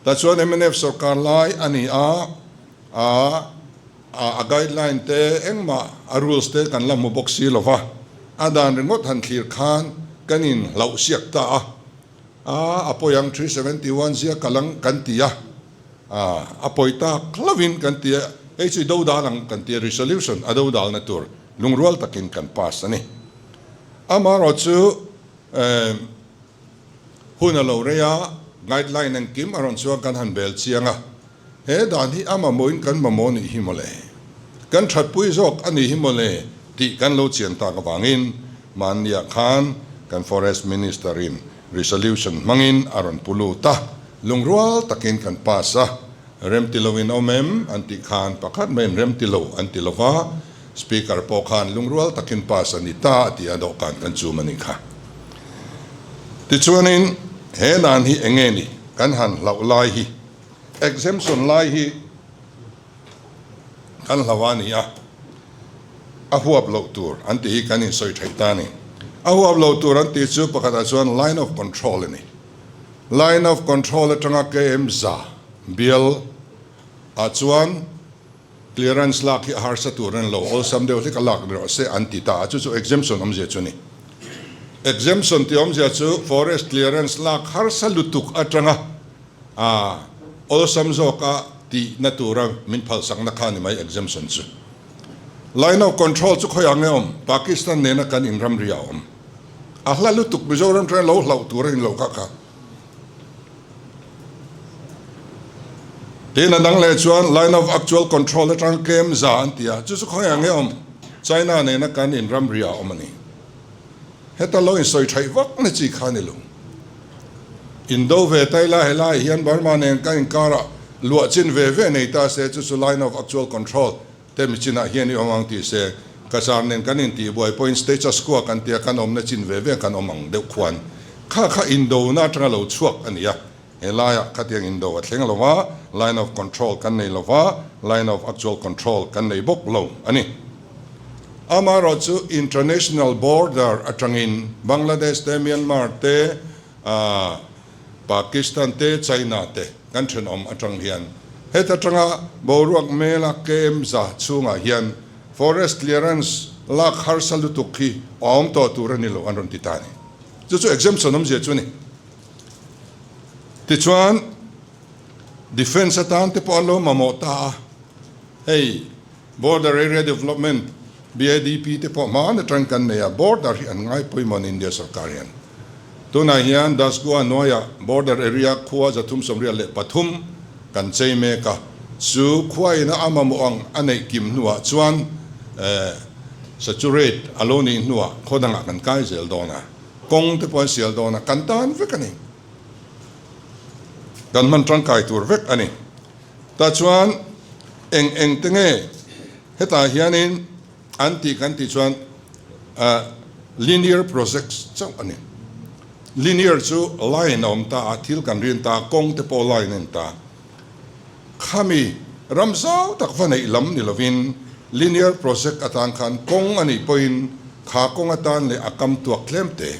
Tah chuan mnf sawrkar lai a ni a, a. A guideline te engmah a rules te kan la hmu bawk si lo va, a dan ringawt han thlir khan kan in hlauh siak ta a, a a pawi ang 371 zia kal ang kan ti a, a pawi tak hlauhin kan ti a, hei chu i do dal ang kan ti a, resolution a do dalna tur lungrual takin kan pass a ni. Amaherawh chu hun a lo rei a, guideline engkim a rawn chuan kan han bel chiang a, He dan hi a mamawhin kan mamawh nih hi mawle, kan thatpui zawk a nih hi mawle tih kan lo chian tak avangin mahniah khan kan Forest Minister-in resolution hmangin a rawn pu lut a, lungrual takin kan pass a, remti loin awm em an tih khan pakhat maiin remti lo an ti lova, Speaker pawh khan lungrual takin pass a ni ta a ti a, dawhkan kan chum a nih kha. Tichuanin he dan hi eng nge ni kan han hlauh lai hi? Exemption lai hi kan hlau a ni a, a huap loh tur an tih hi kan insawi theih ta a ni. A huap loh tur an tih chu pakhatah chuan line of control a ni. Line of control atanga KM za bial ah chuan clearance lak hi a harsa tur a ni lo, awlsam deuh hlek a lak ni rawh se an ti ta a, chu chu exemption awmzia chu a ni. Exemption tih awmzia chu forest clearance lak harsa lutuk atanga A awlsam zawka tihna tura min phalsakna kha a ni mai exemption chu. Line of control chu khawiah nge awm? Pakistan nena kan inramri a awm. A hla lutuk Mizoram tana lo hlauh tur a ni lo kha kha. Tin a dang leh chuan Line of Actual Control atang kem za an ti a, chu chu khawiah nge awm? China nena kan inramri ah awm a ni. Heta lo insawi thaih vak na chi kha a ni lo. Indo ve ta ila helaiah hian Burma nen kan inkarah luah chin ve ve nei ta se chu chu Line of Actual Control te mi chinah hian i awm ang tih se Cachar nen kan intihbuai pawhin status quo kan tia kan awmna chin ve ve kan awm ang deuh khuan kha kha indona atanga lo chhuak a ni a. He laiah khatiang indo a thleng lo va, line of control kan nei lo va, line of actual control kan nei bawk lo a ni. Amaherawh chu international border atangin Bangladesh te, Myanmar te, Pakistan te, China te kan thenawm atang hian heta tanga boruak mela KM za chhungah hian forest clearance lak harsa lutuk hi a awm tawh tur a ni lo an rawn ti ta a ni. Chu chu exemption awmzia chu a ni. Tichuan, Defence atan te pawh an lo mamawh ta a, hei Border Area Development, BADP, te pawh hmaan atang kan nei a, border hi an ngai pawimawh an India sorkar hian. Tunah hian Dasgua hnuaiah Border Area khua 383 kan chei mek a, chu khua ina a mamawh ang a neih kim hnuah chuan saturate a lo nih hnuah khaw dangah kan kai zel dawn a. Kawng te pawh an sial dawn a, kan tan vek a ni. Kan hman tangkai tur vek a ni. Tah chuan eng eng te nge hetah hianin an tih kan tih chuan linear projects chauh a ni. Linear chu line a awm ta a, thil kan rin ta a, kawng te pawh line a ni ta. Khami ram zau tak va neih lam ni lovin linear project atan khan kawng a nih pawhin kha kawng atan leh a kam tuak tlem te.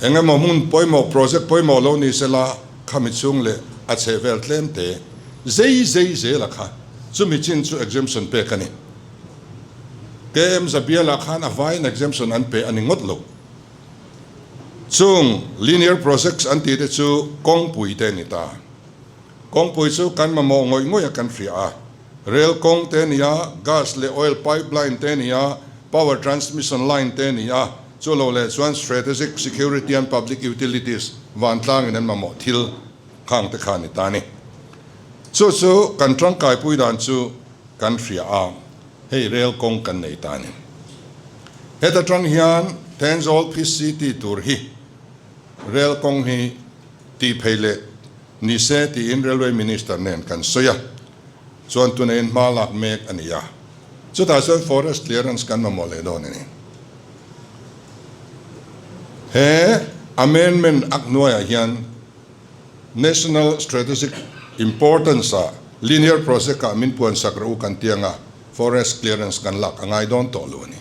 Eng emaw hmun pawimawh project pawimawh lo ni sela khami chhung leh a chheh vel tlem te zei zei zela kha chumi chin chu exemption pek a ni. KM Zabiala khan a vaiin exemption an pe a ni ngawt lo. Chung linear projects an tih te chu kawngpui te a ni ta. Kawngpui chu kan mamawh ngawih ngawih a kan hria a. Rail kawng te a ni a, gas leh oil pipeline te a ni a, power transmission line te a ni a, chu lo leh chuan strategic security and public utilities vantlangin an mamawh thil khang te kha a ni ta a ni. Chu chu kan tangkaipui dan chu kan hria a. Hei rel kawng kan nei ta a ni. Heta tang hian Thenzawl Phi City tur hi rel kawng hi tih phei leh ni se tiin Railway Minister nen kan sawi a, chuan tuneiin hma lak mek a ni a. Chutah chuan Forest Clearance kan mamawh leh dawn a ni. He Amendment Act hnuaiah hian National Strategic Importance ah Linear Project ah min puan sak rawh u kan ti anga Forest Clearance kan lak a ngai dawn tawh lo a ni.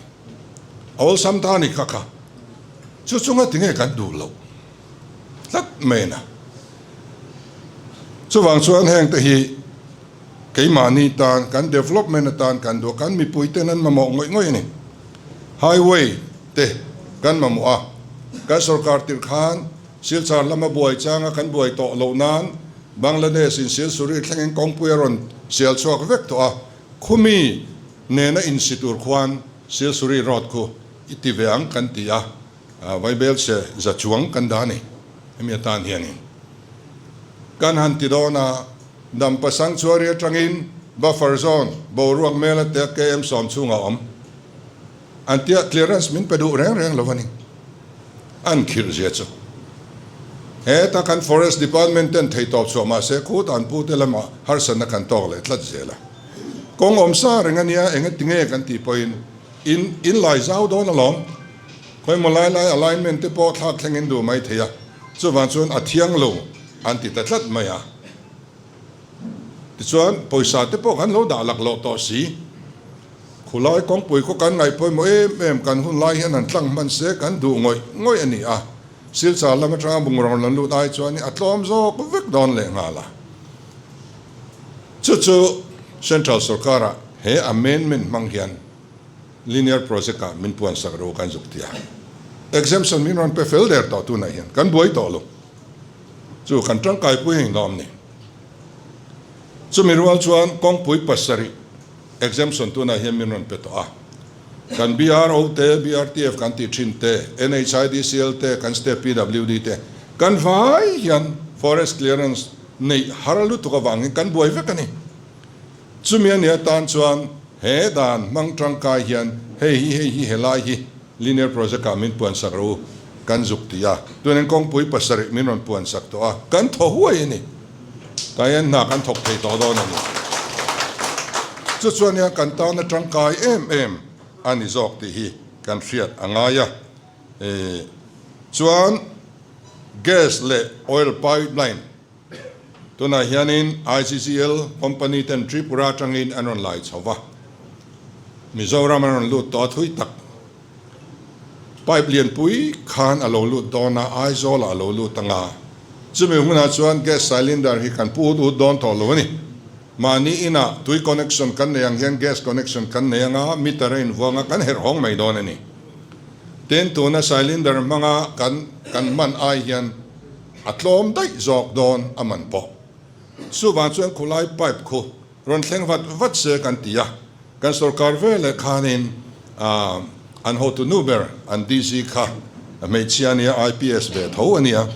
A awlsam ta a ni kha kha. Chu chunga tinge kan duh loh tlat mai na. Chuvang chuan heng te hi keimahni tan kan development atan kan duh a, kan mipui ten an mamawh ngawih ngawih a ni. Highway te kan mamawh a, kan sorkar tirh khan Silchar lama buai changa kan buai tawh loh nan Bangladesh in Silsuri thlengin kawngpui a rawn sial chhuak vek tawh a, khumi nena insi tur khuan Silsuri road khu i ti ve ang kan ti a, Vaibelchhe za chuang kan dah a ni hemi atan hianin. Kan han ti dawn a, Dampa Sanctuary atangin buffer zone boruak mela te KM 10 chhungah a awm. An tia clearance min pe duh reng reng lo a ni. An khirh zia chu. Heta kan Forest Department ten theitawp chhuah mah se khut an pute lamah harsatna kan tawk leh tlat zel a. Kawng awm sa reng a nia eng tinge kan tih pawhin in in lai zau dawn alawm. Khawimaw lai lai alignment te pawh thlak thlengin duh mai thei a, chuvang chuan a thiang lo an ti ta tlat mai a. Tichuan pawisa te pawh kan lo dah laklawh tawh si. Khulai kawngpui khaw kan ngaih pawimawh em em kan hun lai hian han tlang hman se kan duh ngawih ngawih a ni a, Silchar lam atanga bungraw rawn lut ai chuan a tlawm zawk vek dawn leh nghal a. Chu chu Central sorkara he amendment hmang hian Linear Project ah min puan sak ro kan zuk ti a. Exemption min rawn pe fel der tawh tunah hian kan buai tawh lo. Chu kan tangkaipui a inlawm ni. Chumi rual chuan kawngpui pasarih Exemption tunah hian min rawn pe tawh a. Kan BRO te, BRTF kan tih thin te, NHIDCL te, kan state PWD te, kan vai hian forest clearance neih har lutuk avangin kan buai vek a ni. Chumi a nih atan chuan he dan hmang tangkai hian hei hi hei hi helai hi linear project ah min puansak rawh u kan zuk ti a, tunin kawngpui pasarih min rawn puansak tawh a, kan thaw huai a ni. Tah hian hna kan thawk thei tawh dawn a ni. Chu chuan nia kan tana tangkai em em a ni zawk tih hi kan hriat a ngai a. Chuan gas leh oil pipeline Tunah hianin ICCL company ten Tripura atangin an rawn lai chho va, Mizoram an rawn lut tawh a thui tak. Pipe lianpui khan a lo lut dawn a, Aizawlah a lo lut anga, chumi hunah chuan gas cylinder hi kan pu ut ut dawn tawh lo a ni. Mahni inah tui connection kan nei ang hian gas connection kan nei anga, meter a invuang a, kan herh hawng mai dawn a ni. Tin, tuna cylinder hmanga kan kan hman ai hian A tlawm daih zawk dawn a man pawh. Chuvang chuan khulai pipe khu rawn thleng vat vat se kan ti a, kan sorkar ve leh khanin an hotu nu ber an DC kha hmeichhia ania IPS ve tho ania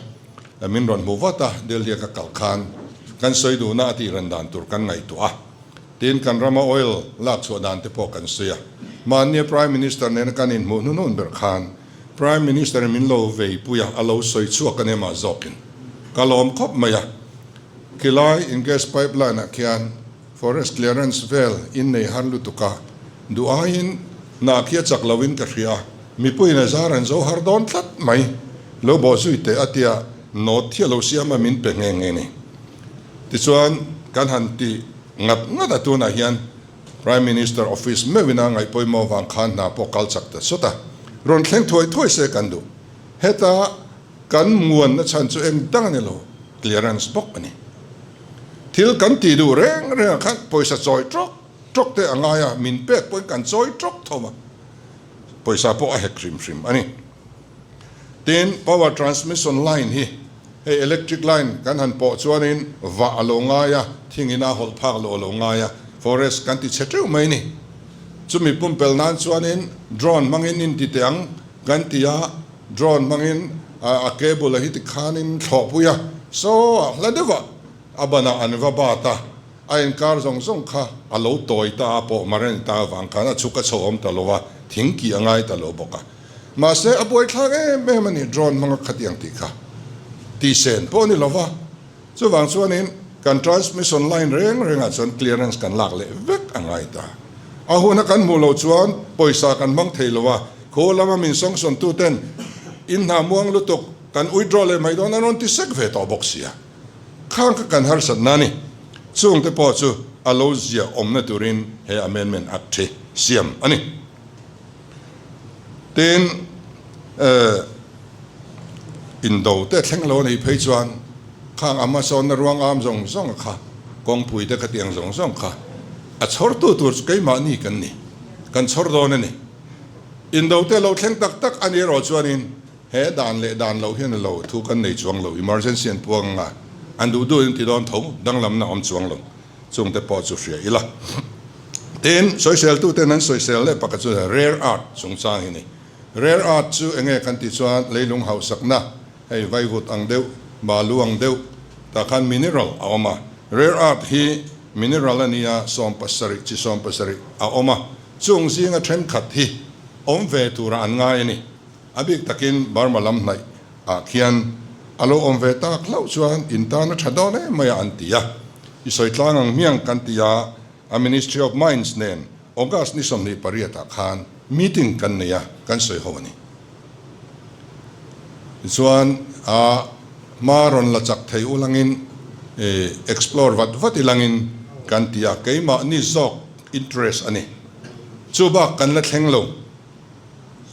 min rawn hmu vat a, Delhi a ka kal khan kan sawi duhna a tih ran dan tur kan ngaihtuah a, tin kan rama oil lak chhuah dan te pawh kan sawi a, mahnia Prime Minister nena kan inhmuh hnuhnun ber khan Prime Minister in min lo vei pui a, a lo sawi chhuak a nia mah zawkin ka lawm khawp mai a. Khilai in gas pipeline ah khian forest clearance vel in nei har lutuk a, duh aiin hna khi a chak lo in ka hria a, mipuiin a zar an zo har dawn tlat mai, lo bawh zui teh a tia note hi a lo siam a min pe nghe nghe ni. Tichuan kan han ti ngat ngat a tunah hian Prime Minister Office meuhin a ngaih pawimawh vang khan hna pawh kal chak ta sawt a, rawn thleng thuai thuai se kan duh. Heta kan muanna chhan chu eng dang a ni lo, clearance bawk a ni. Thil kan tih duh reng rengah khan pawisa chawi tawk tawk te a ngai a, min pek pawhin kan chawi tawk tho a, pawisa pawh a hek hrim hrim a ni. Tin, power transmission line hi hei electric line kan han pawh chuanin vah a lo ngai a, thingin a hawlh phak loh a lo ngai a, forest kan ti chhe teuh mai ni. Chumi pumpel nan chuanin drone hmangin in ti teh ang kan ti a, drone hmangin a cable a hi tikhanin thlawhpui a, saw a hla deuh ah a banah an va bat a, a inkar zawng zawng kha a lo tawi ta a, pawh mar a ni ta avang khan a chhuk a chho awm ta lo a, thing kih a ngai ta lo bawk a. Mahse, a buaithlak em em a ni, drone hmanga khatiang tih kha tihsen pawh a ni lova. Chuvang chuanin kan transmission line reng rengah chuan clearance kan lak leh vek a ngai ta. A huna kan hmuh loh chuan pawisa kan hmang thei lo a, khaw lama min sanction tuten in hna muang lutuk kan withdraw leh mai dawn an rawn ti sek ve tawh bawk sia. Khang kha kan harsatna a ni. Chungte pawh chu a lo zia awmna turin he amendment act hi siam a ni. Tin, indo te thleng lo anih phei chuan khang Amazon-a ruang am zawng zawng kha, kawngpui te khatiang zawng zawng kha a chhawrtu tur chu keimahni kan ni, kan chhawr dawn a ni. Indo te lo thleng tak tak a nih erawh chuanin he dan leh dan loh hian a lo thu kan nei chuang lo, emergency an puang anga an duh duhin ti dawn tho, danglamna awm chuang lo. Chungte pawh chu hria ila. Tin, sawiseltuten an sawisel leh pakhat chu rare earth chungchang hi a ni. Rare earth chu enge kan tih chuan leilung hausakna, hei vaivut ang deuh, balu ang deuh, tah khan mineral a awm a. Rare earth hi mineral a nia, 70, chi 70 a awm a. Chung zinga thenkhat hi awm ve turah an ngai a ni. A bik takin Burma lam hnaih ah khian a lo awm ve tak hlauh chuan in tan a tha dawn em mai a an ti a. I sawi tlang ang hmiang kan ti a, a Ministry of Mines nen August ni 28 ah khan meeting kan nei a, kan sawi ho a ni. Tichuan a hma rawn la chak thei ulangin explore vat vat ilangin kan ti a, keimahni zawk interest a ni. Chubak kan la thleng lo.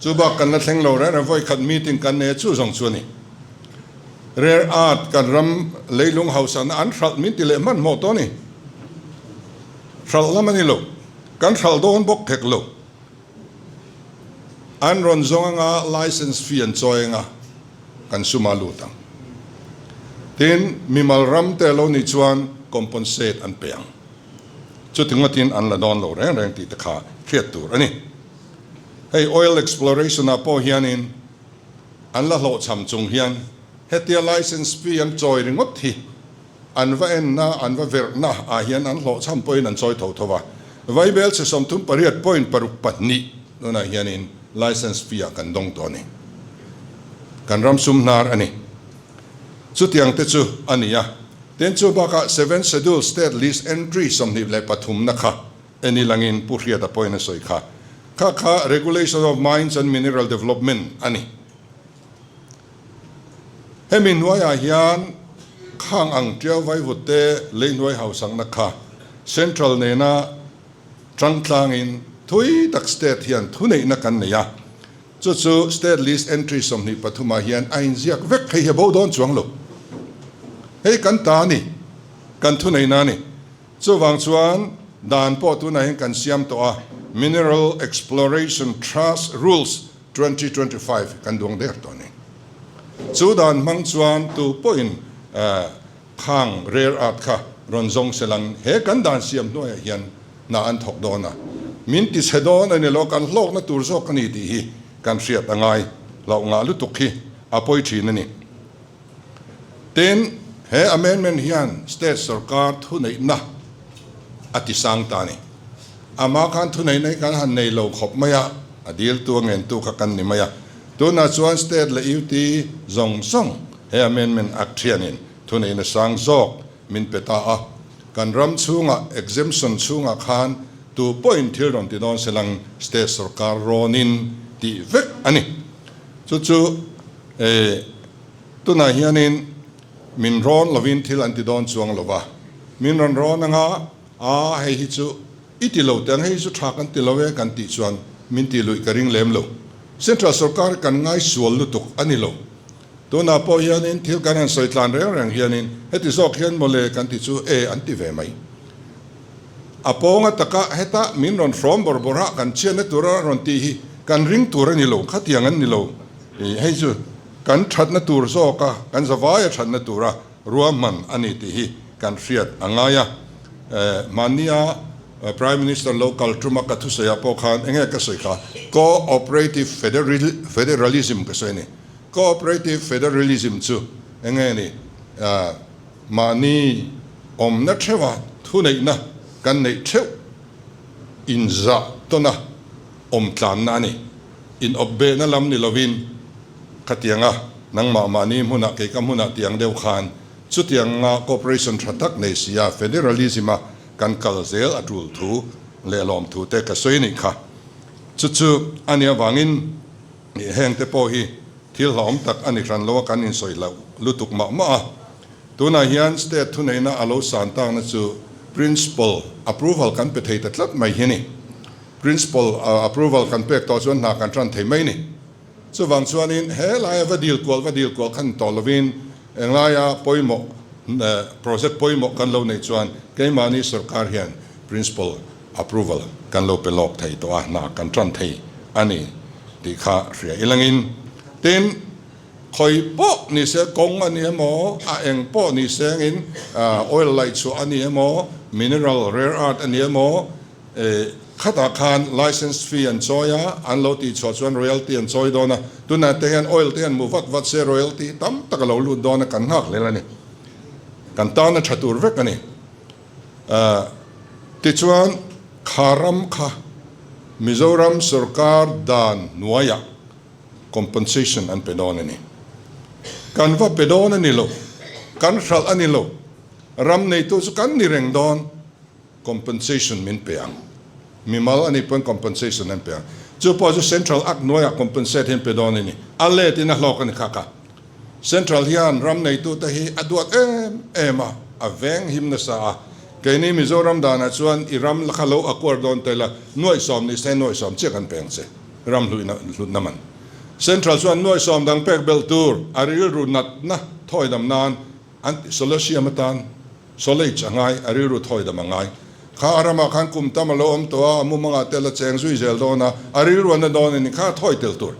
Chu bak kan la thleng lo reng reng vawi khat meeting kan nei a chu zawng chu a ni. Rare earth kan ram leilung hausakna an hralh min ti leh hmanhmawh tawh a ni. Hralh lam a ni lo. Kan hralh dawn bawk hek lo. An rawn zawng anga license fee an chawi anga kan suma lut ang. Tin, mimal ram te lo nih chuan compensate an pe ang. Chuti ngawtin an la dawn lo reng reng tih te kha hriat tur a ni. Hei oil exploration ah pawh hianin an la hlawhchham chung hian hetia license fee an chawi ringawt hi An va enna, an va verhna ah hian an hlawhchham pawhin an chawi tho tho va. Vaibel chhe 38 point paruk pahnih tunah hianin licence fee ah kan dawng tawh a ni. Kan ram sum hnar a ni. Chutiang te chu a ni a. Tin chu bakah Seventh Schedule State List Entry 23 na kha en ilangin Pu Hriata pawhin a sawi kha. Kha kha Regulation of Mines and Mineral Development a ni. Hemi hnuaiah hian khang ang tiau vaivut te lei hnuai hausakna kha Central nena tangtlangin thui tak state hian thuneihna kan nei a, chu chu State List Entry 23 ah hian a inziak vek. Hei hi a bo dawn chuang lo. Hei kan ta a ni, kan thuneihna a ni. Chuvang chuan dan pawh tunah hian kan siam tawh a, Mineral Exploration Trust Rules 2025 kan duang der tawh a ni. Chu dan hmang chuan tu pawhin khang rare earth kha rawn zawng se lang he kan dan siam hnuaiah hian hna an thawk dawn a, min ti chhe dawn a ni lo, kan hlawkna tur zawk a ni tih hi kan hriat a ngai hlauh ngah lutuk hi a pawi thin a ni. Tin, he amendment hian state sorkar thuneihna a ti sang ta a ni. Amah khan thuneihna hi kan han nei lo khawp mai a, a diltu a ngentu kha kan ni mai a. Tunah chuan state leh UT zawng zawng he amendment act hianin thuneihna sang zawk min pe ta a. Kan ram chhungah exemption chhungah khan tu pawhin thil rawn ti dawn se lang state sorkar rawnin tih vek a ni. Chu chu. E, tunah hianin min rawn lovin thil an ti dawn chuang lo va, min rawn rawn anga, a hei hi chu i ti lo teh ang, hei hi chu tha kan ti lo e kan tih chuan min tih luih ka ring lem lo. Central sorkar hi kan ngai sual lutuk a ni lo. Tunah pawh hianin thil kan han sawi tlan reng reng hianin heti zawk hian mawle kan ti chu e an ti ve mai. A pawnga taka heta min rawn hrawm bawrh bawrh a, kan chhiatna tura rawn tih hi kan ring tur a ni lo, khatiang an ni lo. Hei chu kan thatna tur zawk a, kan zavaia thatna tura ruahman a ni tih hi kan hriat a ngai a. Mahnia Prime Minister lo kal tuma ka thusawiah pawh khan enge ka sawi kha, Co-operative Federalism ka sawi a ni. Co-operative Federalism chu enge ni? Mahni awmna theuha thuneihna kan neih theuh inzah tawna awm tlanna a ni. Inawpbehna lam ni lovin khatianga nangmah mahni hmunah kei ka hmunah tiang deuh khan chutianga cooperation tha tak nei sia federalism-a kan kal zel a tul thu leh lawm thu te ka sawi nih kha. Chu chu a nih avangin hengte pawh hi Thil hlauhawm tak a ni hran lo a, kan insawi hlauh lutuk mah mah a. Tunah hian state thuneihna a lo san takna chu principal approval kan pe thei ta tlat mai hi a ni. Principal approval kan pek tawh chuan hna kan tan thei mai a ni. Chuvang chuanin he laia va dil kual va dil kual khan tawh lovin englaia pawimawh project pawimawh kan lo neih chuan keimahni sorkar hian principal approval kan lo pe lawk thei tawh a, hna kan tan thei a ni tih kha hria ilangin. Tin, khawi pawh ni se kawng a ni emaw, a eng pawh ni sengin oil laih chhuah a ni emaw, mineral rare earth a ni emaw, khatah khan license fee an chawi a, an lo tih chhuah chuan royalty an chawi dawn a, tunah te hian oil te hian hmu vat vat se royalty tam tak a lo lut dawn a, kan nghak hlel a ni. Kan tan a tha tur vek a ni. Tichuan, kha ram kha Mizoram sorkar dan hnuaiah compensation an pe dawn a ni. Kan va pe dawn a ni lo, kan hralh a ni lo, ram neitu chu kan ni reng dawn, compensation min pe ang. Mimal a nih pawn compensation an pe ang. Chu pawh chu Central Act hnuaiah compensate hi an pe dawn a ni. A let in a hlawk a ni kha kha. Central hian ram neitute hi a duat em em a, a veng him nasa a. Keini Mizoram danah chuan i ram kha lo a kuar dawn tel a, nuaih sawm ni se nuaih sawm chiah kan peng che, ram hluihna hlutna man. Central chuan nuaih sawm dang pek belh tur a rilru natna thawi dam nan an solasiam atan solage a ngai, a rilru thawi dam a ngai. Kha a ramah khan kum tam a lo awm tawh a, a mumangah tel a cheng zui zel dawn a, a rilru a na dawn a ni, kha a thawi tel tur.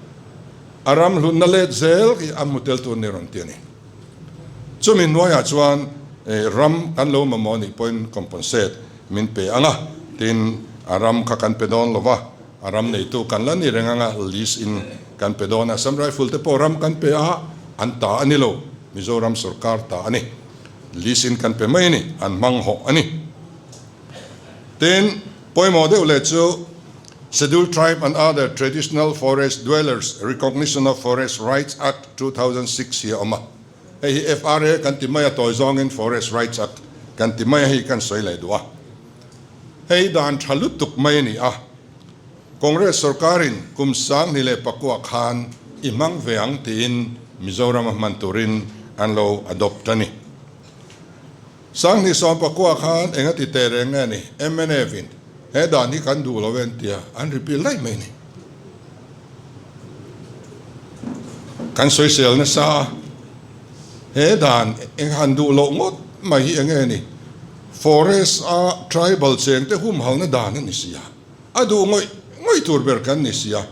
A ram hlutna let zel hi a hmu tel tur ni rawn ti a ni. Chumi hnuaiah chuan ram kan lo mamawh nih pawhin compensate min pe ang a, tin a ram kha kan pe dawn lo va, a ram neitu kan la ni reng ang a, lease in kan pe dawn a, Assam Rifle te pawh ram kan pe a, an ta a ni lo, Mizoram sorkar ta a ni. Lease in kan pe mai a ni, an hmang hawh a ni. Tin, pawimawh deuh leh chu Scheduled Tribe and Other Traditional Forest Dwellers Recognition of Forest Rights Act 2006 hi a awm a. Hei hi FRA kan ti mai a, tawi zawngin Forest Rights Act kan ti mai a, hei kan sawi leh duh a. Hei dan tha lutuk mai a ni a. Congress sorkarin kum 2009 khan i hmang ve ang tiin Mizoram a hman turin an lo adopt a ni. 2019 khan eng a ti teh reng nge ni? Mnf in he dan hi kan duh lo e an tia, an repeal daih mai ni. Kan sawisel nasa a, he dan eng han duh loh ngawt mai hi eng nge ni? Forest a tribal cheng te humhalna dan a ni si a, a duh ngawih ngawih tur ber kan ni si a,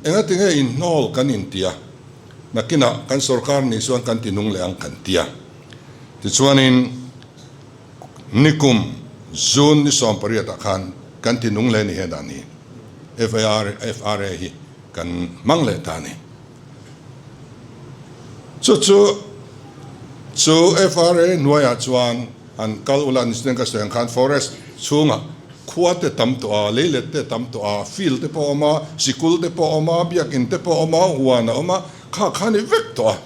engati nge inhnawl kan intia? Nakinah kan sorkar nih chuan kan ti nung leh ang kan tia. Tichuanin nikum June ni 18 ah khan kan ti nung leh ni he dan hi FAR FRA hi kan hmang leh ta a ni. Chu chu chu FRA hnuaiah chuan han kal ula ni chuan ka sawi ang khan forest chhungah khua te tam tawh a, leilet te tam tawh a, field te pawh a awm a, sikul te pawh a awm a, biakin te pawh a awm a, huan a awm a, kha kha a ni vek tawh a.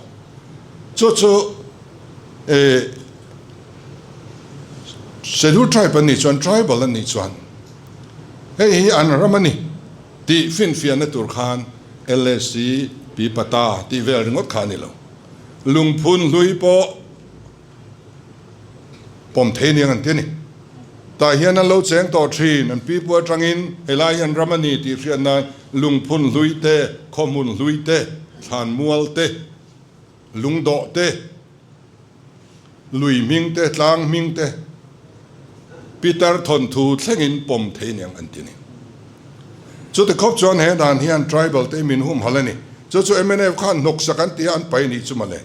Chu chu eh Scheduled Tribe an nih chuan Tribal an nih chuan hei hi an ram a ni tih finfiahna tur khan LSC pi pata tih vel ringawt kha a ni lo. Lungphun hlui pawh pawm thei aniang an ti a ni. Tah hian an lo cheng tawh thin, an pipu atangin helai hi an ram a ni tih hriat nan lungphun hlui te, khawhmun hlui te, thlanmual te, lungdawh te, lui hming te, tlang hming te, Peter thawnthu thlengin pawm thei aniang an ti a ni. Chuti khawp chuan he dan hian tribal te min humhalh a ni. Chu chu mnf khan hnawksak an ti a, an pai nih chu mawle.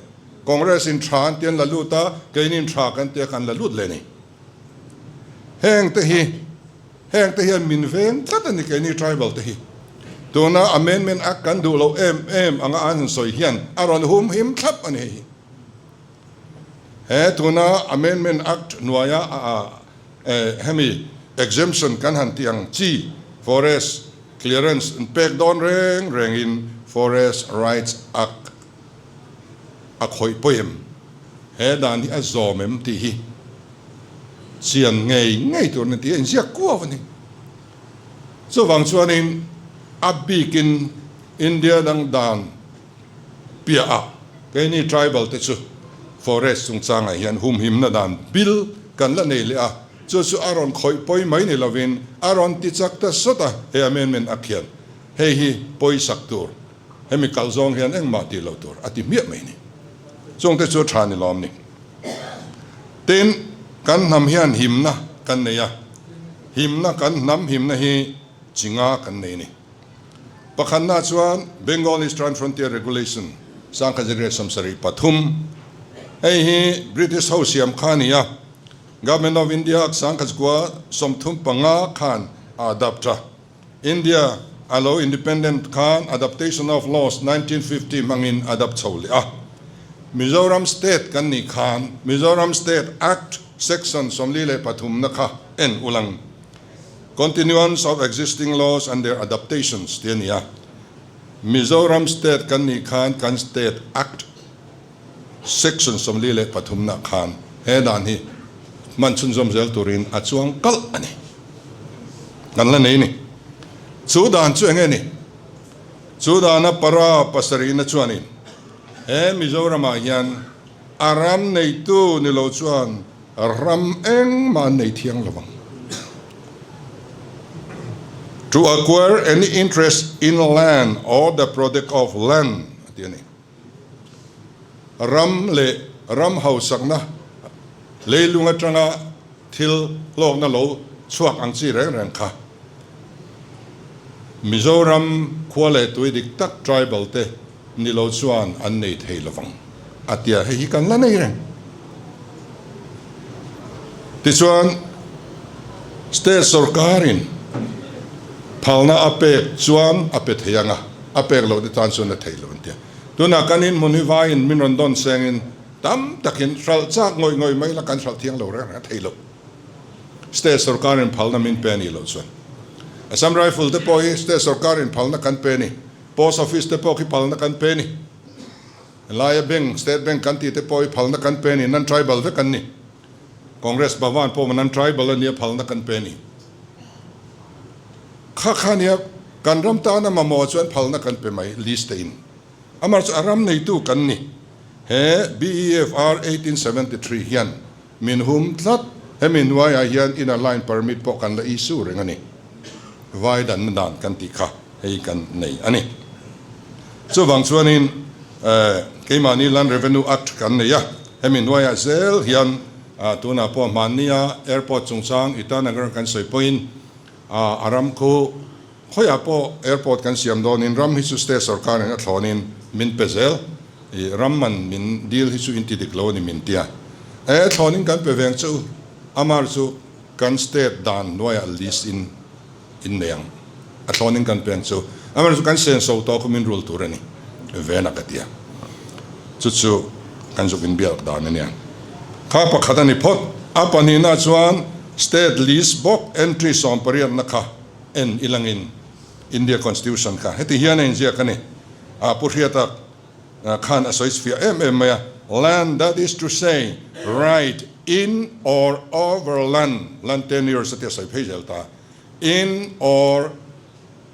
Congress in tha an ti an la lut a, keinin tha kan ti a kan la lut leh a ni. Heng te hi, heng te hian min veng tlat a ni keini tribal te hi. Tuna amendment act kan duh loh em em anga an han sawi hian a rawn hum him thlap a ni hei hi. He tuna amendment act hnuaia hemi exemption kan han tih ang chi forest clearance pek dawn reng rengin Forest Rights Act a khawih pawi em? He dan hi a zawm em tih hi chian ngei ngei tur a ni tih a inziak kuau a ni. Chuvang chuanin a bikin India dang dan piahah keini tribal te chu forest chungchangah hian humhimna dan bil kan la nei leh a, chu chu a rawn khawih pawi mai ni lovin a rawn ti chak ta sawt a, he amendment ak hian hei hi pawisak tur. Hemi kal zawng hian engmah tih loh tur a ti hmiah mai ni. Chungte chu tha ni lawm ni. Tin, kan hnam hian himna kan nei a, himna kan hnam himna hi chi nga kan nei ni. Pakhatna chuan Bengal Eastern Frontier Regulation 1973, hei hi British ho siam kha a ni a, Government of India 1935 khan a adapt a. India a lo independent khan Adaptation of Laws 1950 hmangin adapt chho leh a. Mizoram State kan nih khan Mizoram State Act Section 43 na kha en ulang Continuance of Existing Laws and Their Adaptations tih a ni a. Mizoram State kan nih khan kan State Act Section 43 nah khan he dan hi hman chhunzawm zel turin a chuang kalh a ni. Kan la nei ni. Chu dan chu enge ni? Chu dana para pasarihna chuanin he Mizoramah hian a ram neitu ni lo chuan ram engmah an nei thiang lo ang. To acquire any interest in land or the product of land a ti a ni. Ram leh ram hausakna leilung atanga thil hlawkna lo chhuak ang chi reng reng kha Mizoram khua leh tui dik tak tribal te ni lo chuan an nei thei lovang a tia hei hi kan la nei reng. Tichuan state sorkarin phalna a pek chuan a pe thei ang a, a pek loh te tan chuan a thei lo an tia. Tunah kan inhmun hi vaiin min rawn dawn sengin. Tam takin hralh chak ngawih ngawih mai la kan hralh thiang lo reng reng a thei lo. State sorkar in phalna min pe a nih loh chuan. Assam Rifle te pawh hi state sorkar in phalna kan pe a ni. Post Office te pawh khi phalna kan pe a ni. Laia bank, State Bank kan tih te pawh hi phalna kan pe a ni. Non-tribal vek an ni. Congress Bhavan pawh non-tribal a nia phalna kan pe a ni. Kha kha nia kan ram tana mamawh chuan phalna kan pe mai list te in. Amah chu a ram neitu kan ni. He BEFR 1873 hian min hum tlat. Hemi hnuaiah hian inner line permit pawh kan la issue reng a ni. Vai danna dan kan tih kha hei kan nei a ni. Chuvang chuanin keimahni Land Revenue Act kan nei a, hemi hnuaiah zel hian tunah pawh hmannia airport chungchang Itanagar kan sawi pawhin a ram khu Khawiah pawh airport kan siam dawnin ram hi chu state sorkarin a thlawnin min pe zel. I ram man min deal hi chu in ti dik lo a ni min tia. E thlawnin kan pe veng che u. Amar chu kan state dan hnuaiah list in in nei ang. A thlawnin kan pe ang che u. Amar chu kan senso tawh khu min rul tur a ni vena ka tia. Chu chu kan zuk inbiak dan a nia. Kha pakhat a ni phawt. A pahnihna chuan state list bawk entry sawmpariatna kha En i langin India Constitution kha heti hian a inziak a ni. A Pu Hriata khan a sawi fiah em em mai a, Land, that is to say, right in or over land, land tenures a ti a sawi phei zel ta, in or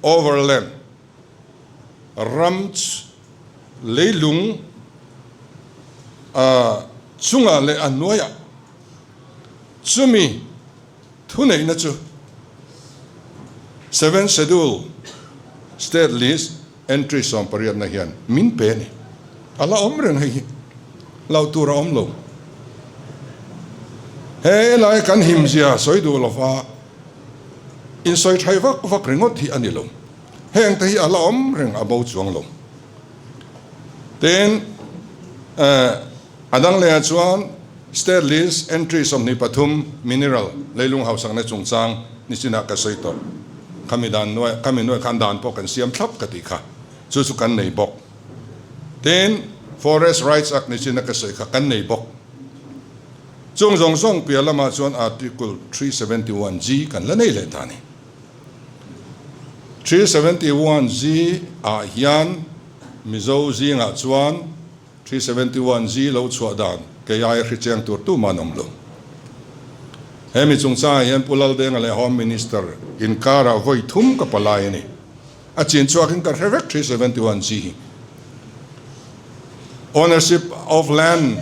over land, ram leilung chungah leh a hnuaiah chumi Thuneihna chu Seventh Schedule State List Entry sawmpariatna hian min pe a ni. A la awm reng hei hi. Hlauh tur a awm lo. He lai kan himzia sawi duh lova insawi thai vak vak ringawt hi a ni lo. Heng te hi a la awm reng a bo chuang lo. Tin, a dang lehah chuan State List Entry 23 Mineral leilung hausakna chungchang nichinah ka sawi tawh. Khami dan nuai, khami nuai khan dan pawh kan siam thlap ka tih kha. Chu chu kan nei bawk. Tin, Forest Rights Act nichina ka sawi kha kan nei bawk. Chung zawng zawng piah lamah chuan Article 371G kan la nei leh ta a ni. 371G ah hian Mizo zingah chuan 371G lo chhuah dan kei aia hri cheng tur tumah an awm lo. He mi chungchangah hian Pu Laldenga leh Home Minister inkarah vawi thum ka palai a ni. A chin chhuakin ka hre vek 371G hi. Ownership of land,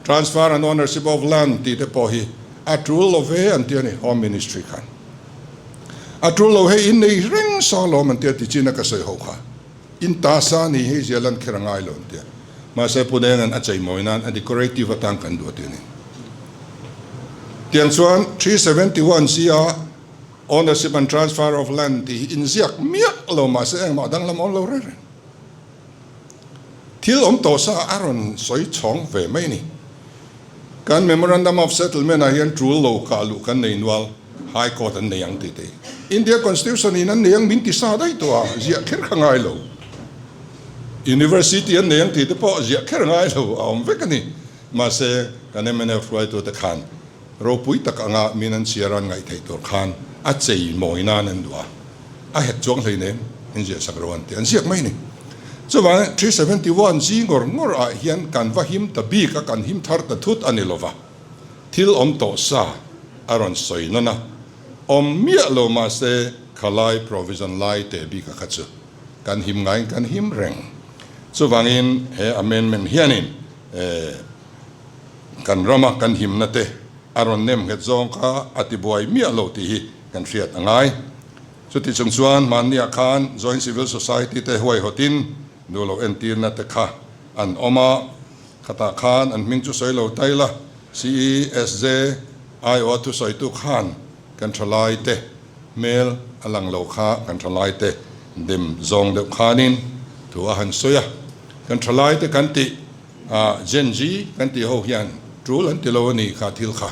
transfer and ownership of land tih te pawh hi a tul lo ve an ti a ni Home Ministry khan. A tul lo hei innei reng sa lawm an ti a ti chin a ka sawi ho kha. In ta sa ni hei zia lan kher a ngai lo an ti a. Mahse Pu Denga'n a cheimawi nan a decorative atan kan duh a ti a ni. Tiang chuan 371 C a ownership and transfer of land tih hi inziak miah lo mahse engmah danglam awm lo reng reng. Thil awm tawh sa a rawn sawi chhawng ve mai a ni. Kan Memorandum of Settlement ah hian tul lo kah luh kan nei nual, High Court an nei ang tih te hi India Constitution in an nei ang min ti sa daih tawh a, ziah kher kha ngai lo. University an nei ang tih te pawh ziah kher ngai lo a awm vek a ni. Mahse, kan mnf hruaitute khan ropui tak anga min an chhiar an ngaih theih tur khan a chei mawi nan an duh a, a het chuang hleinem in ziah sak ro an ti, an ziak mai a ni. Chuvangin 371 zi ngawr ngawr ah hian kan va him ta bik a, kan him thar ta thut a ni lova, thil awm tawh sa a rawn sawi nawn a, awm miah lo mahse khalai provision lai teh bik a kha chu kan him ngaiin kan him reng. Chuvangin he amendment hianin kan rama kan himna te a rawn nem nghet zawng kha a tibuai miah lo tih hi kan hriat a ngai. Chuti chung chuan hmanniah khan Joint Civil Society te huaihawtin duh loh entirna te kha an awm a, khatah khan an hming chu sawi lo tai la, CESJ aiawha thusawitu khan kan thalai te hmel a lang lo kha kan thalai te dem zawng deuh khanin thu a han sawi a, kan thalai te kan tih A Gen Z kan tih ho hian tul an ti lo a ni kha thil kha.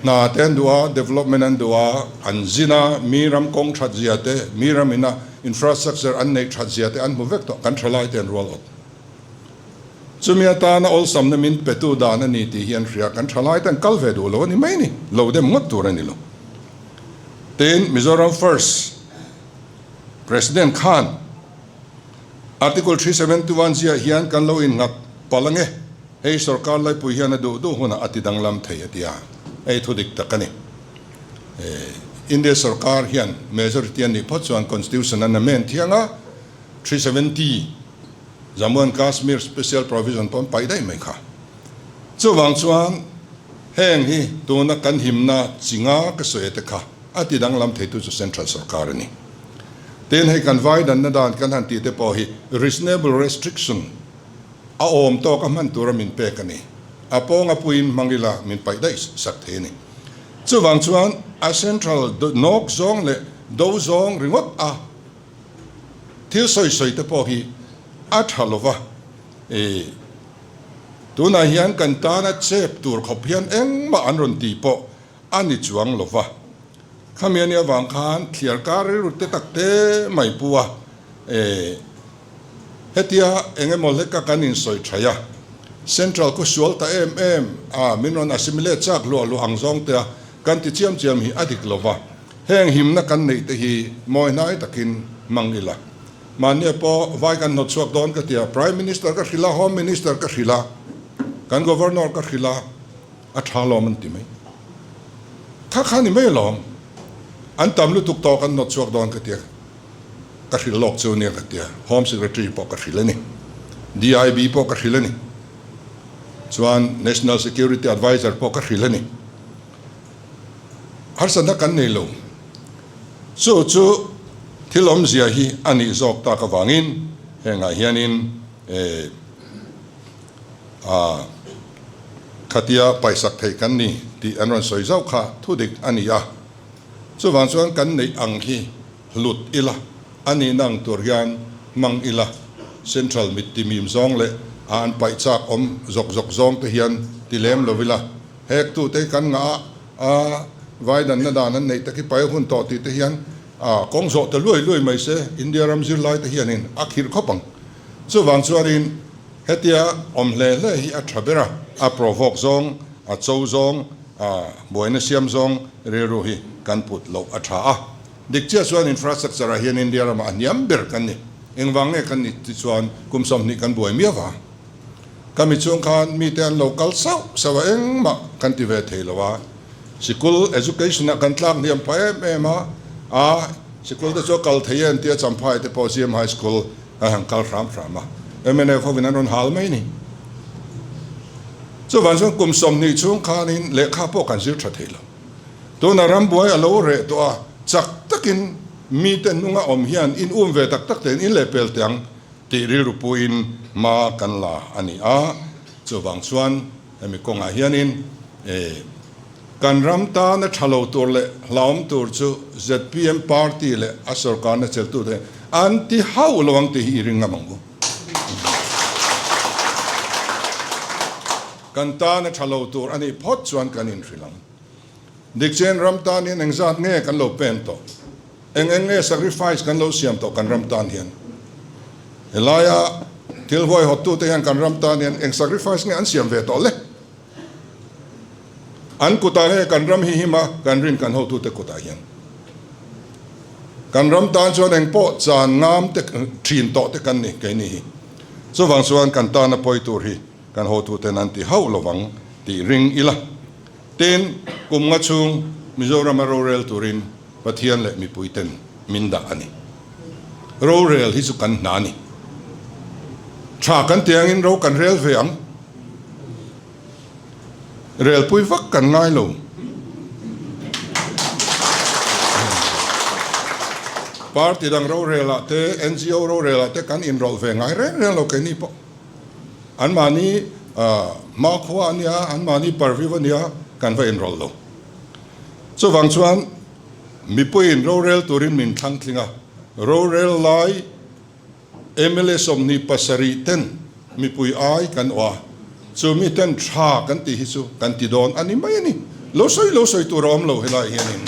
Hna te an duh a, development an duh a, an zin a, mi ram kawng that zia te, mi ram ina infrastructure an neih that zia te an hmu vek tawh, kan thalai te an rual awt. Chumi atana awlsamna min petu dan a ni tih hi an hria. Kan thalai te an kal ve duh lo a ni mai ni. Lo dem ngawt tur a ni lo. Tin, Mizoram First President khan Article 371 ziah hian kan lo innghat palh ange, hei sorkar laipui hian a duh duh hunah a ti danglam thei a ti a, hei thu dik tak a ni. India sorkar hian majority a nih phawt chuan Constitution an amend thiang a, 370 Jammu and Kashmir Special Provision pawh an paih daih mai kha. Chuvang chuan heng hi tuna kan himna chi nga ka sawi te kha a ti danglam theitu chu Central sorkar a ni. Tin hei kan vai danna dan kan han tih te pawh hi reasonable restriction a awm tawk a hman tura min pek a ni. A pawnga puiin hmang ila min paih daih sak thei a ni. Chuvang chuan a central nawk zawng leh do zawng ringawt a thil sawi sawi te pawh hi a tha lo va, e tunah hian kan tana chep tur khawp hian engmah an rawn tih pawh a ni chuang lo va. Khami a nih avang khan thliar kar rilru te tak te mai pu a, e hetia eng emaw hleka kan insawi thaih a, Central khu sual ta em em a, min rawn assimilate chak hluah hluah ang zawng te a kan ti chiam chiam hi a dik lo va. Heng himna kan neih te hi mawi hnai takin hmang ila. Mahnia pawh vai kan hnawt chhuak dawn ka ti a, Prime Minister ka hrilh a, Home Minister ka hrilh a, kan Governor ka hrilh a, a tha lawm an ti mai. Kha kha ni mai alawm. An tam lutuk tawh kan hnawt chhuak dawn ka ti a, ka hrilh lawk chu nia ka ti a, Home Secretary pawh ka hrilh a ni, DIB pawh ka hrilh a ni, chuan National Security Adviser pawh ka hrilh a ni. Harsatna kan nei lo. Chu chu thil awmzia hi a nih zawk tak avangin hengah hianin a khatia paisak theih kan ni tih an rawn sawi zauh kha thu dik a ni a. Chuvang chuan kan neih ang hi hlut ila, a nihna ang tur hian hmang ila, Central mit timim zawng leh a an paih chak awm zawk zawk zawng te hian ti lem lo ila, Hektute kan ngah a, vai danna dan an neih tak hi pai hun tawh tih te hian a kawng zawh ta luai luai mai se, India ram zirlai te hianin a khirh khawp ang. Chuvang chuanin hetia awm hle hle hi a tha ber a, a provoke zawng, a cho zawng, a buaina siam zawng rilru hi kan put loh a tha a. Dik chiah chuan infrastructure ah hian India ramah a hniam ber kan ni. Engvang nge kan nih ti chuan kum 20 kan buai miau a. Ka mi chung khan mite an lo kal sauh sauh a, engmah kan ti ve thei lo a. Sikul education ah kan tlak hniam pah em em a, a sikul te chu a kal thei e an tia Champhai te pawh CM High School a han kal hram hram a, mnf hovin an rawn hal mai ni. Chuvang chuan kum 20 chhung khanin lehkha pawh kan zir tha thei lo. Tuna rambuai a lo reh tawh a, chak takin mite hnunga awm hian in um ve tak tak tein in lehpel teh ang. Tih rilru puiin hma kan la a ni a, chuvang chuan hemi kawngah hianin kan ram tana tha lo tur leh hlauhawm tur chu zpm party leh a sorkarna cheltute an ti hauh lo ang tih hi i ring ngam ang u. Kan tana tha lo tur a nih phawt chuan kan inhrilh ang. Dikchen ram tan hian engzat nge kan lo pen tawh? Eng eng nge sacrifice kan lo siam tawh kan ram tan hian? Helaia thil huaihawttute hian kan ram tan hian eng sacrifice nge an siam ve tawh le? An kutah nge kan ram hi him a, kan rin kan hotute kutah hian? Kan ram tan chuan eng pawh chan ngam te thin tawh te kan ni keini hi. Chuvang chuan kan tana pawi tur hi kan hotuten an ti hauh lovang tih ring ila. Tin, kum nga chhung Mizorama rorel turin Pathian leh mipuiten min dah a ni. Rorel hi chu kan hna a ni. Tha kan ti angin ro kan rel ve ang. Relpui vak kan ngai lo. Party dang rorelah te, NGO rorelah te kan inrawlh ve ngai reng reng lo keini pawh. Anmahni hmakhua a nia, anmahni parviu a nia, kan va inrawlh lo. Chuvang chuan mipuiin rorel turin min thlang tling a, rorel lai mla 27 ten mipui ai kan awh a, chu mi ten tha kan tih hi chu kan ti dawn a ni mai a ni. Lo sawi lo sawi tur a awm lo helai hianin.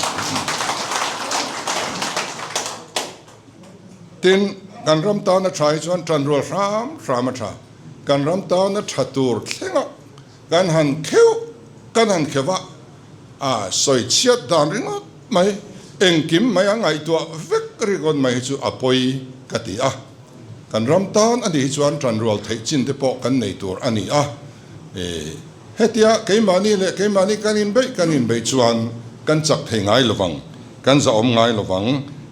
Tin, kan ram tana tha hi chuan tanrual hram hram a tha. Kan ram tana tha tur thlenga kan han kheuh kan han kheuh a, a sawi chhiat dan ringawt mai, engkim mai a ngaihtuah vek ringawt mai hi chu a pawi ka ti a. Kan ram tan a nih hi chuan tanrual theih chin te pawh kan nei tur a ni a. Hetia keimahni leh keimahni kan inbeih kan inbeih chuan kan chak thei ngai lovang, kan zahawm ngai lovang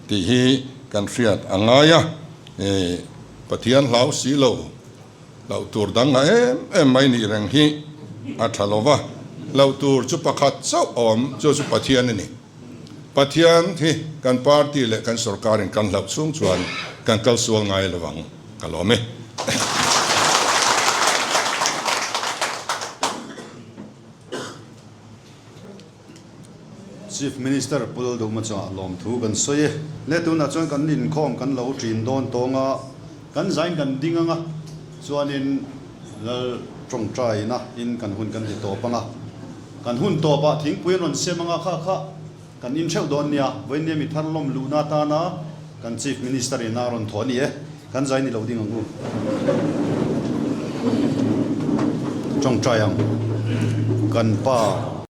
tih hi kan hriat a ngai a. Pathian hlau si lo, hlauh tur dang a em em mai nih reng hi a tha lo va, hlauh tur chu pakhat chauh a awm, chu chu Pathian a ni. Pathian hi kan party leh kan sorkarin kan hlauh chhung chuan kan kal sual ngai lo vang, ka lawm e. Chief Minister Pu Lalduhma chungah lawmthu kan sawi e. Le tunah chuan kan inkhawm kan lo ṭin dawn tawng a, kan zain kan ding ang a, chuanin Lal ṭawngṭaina in kan hun kan ti tawp ang a, kan hun tawpah thingpui an rawn siam ang a, kha kha kan in ṭheuh dawn nia, vawiin mi thar lawm luhna atana kan Chief Minister in a rawn thawh a ni e, kan zain i lo ding ang u. Ṭawngṭai ang kan pa.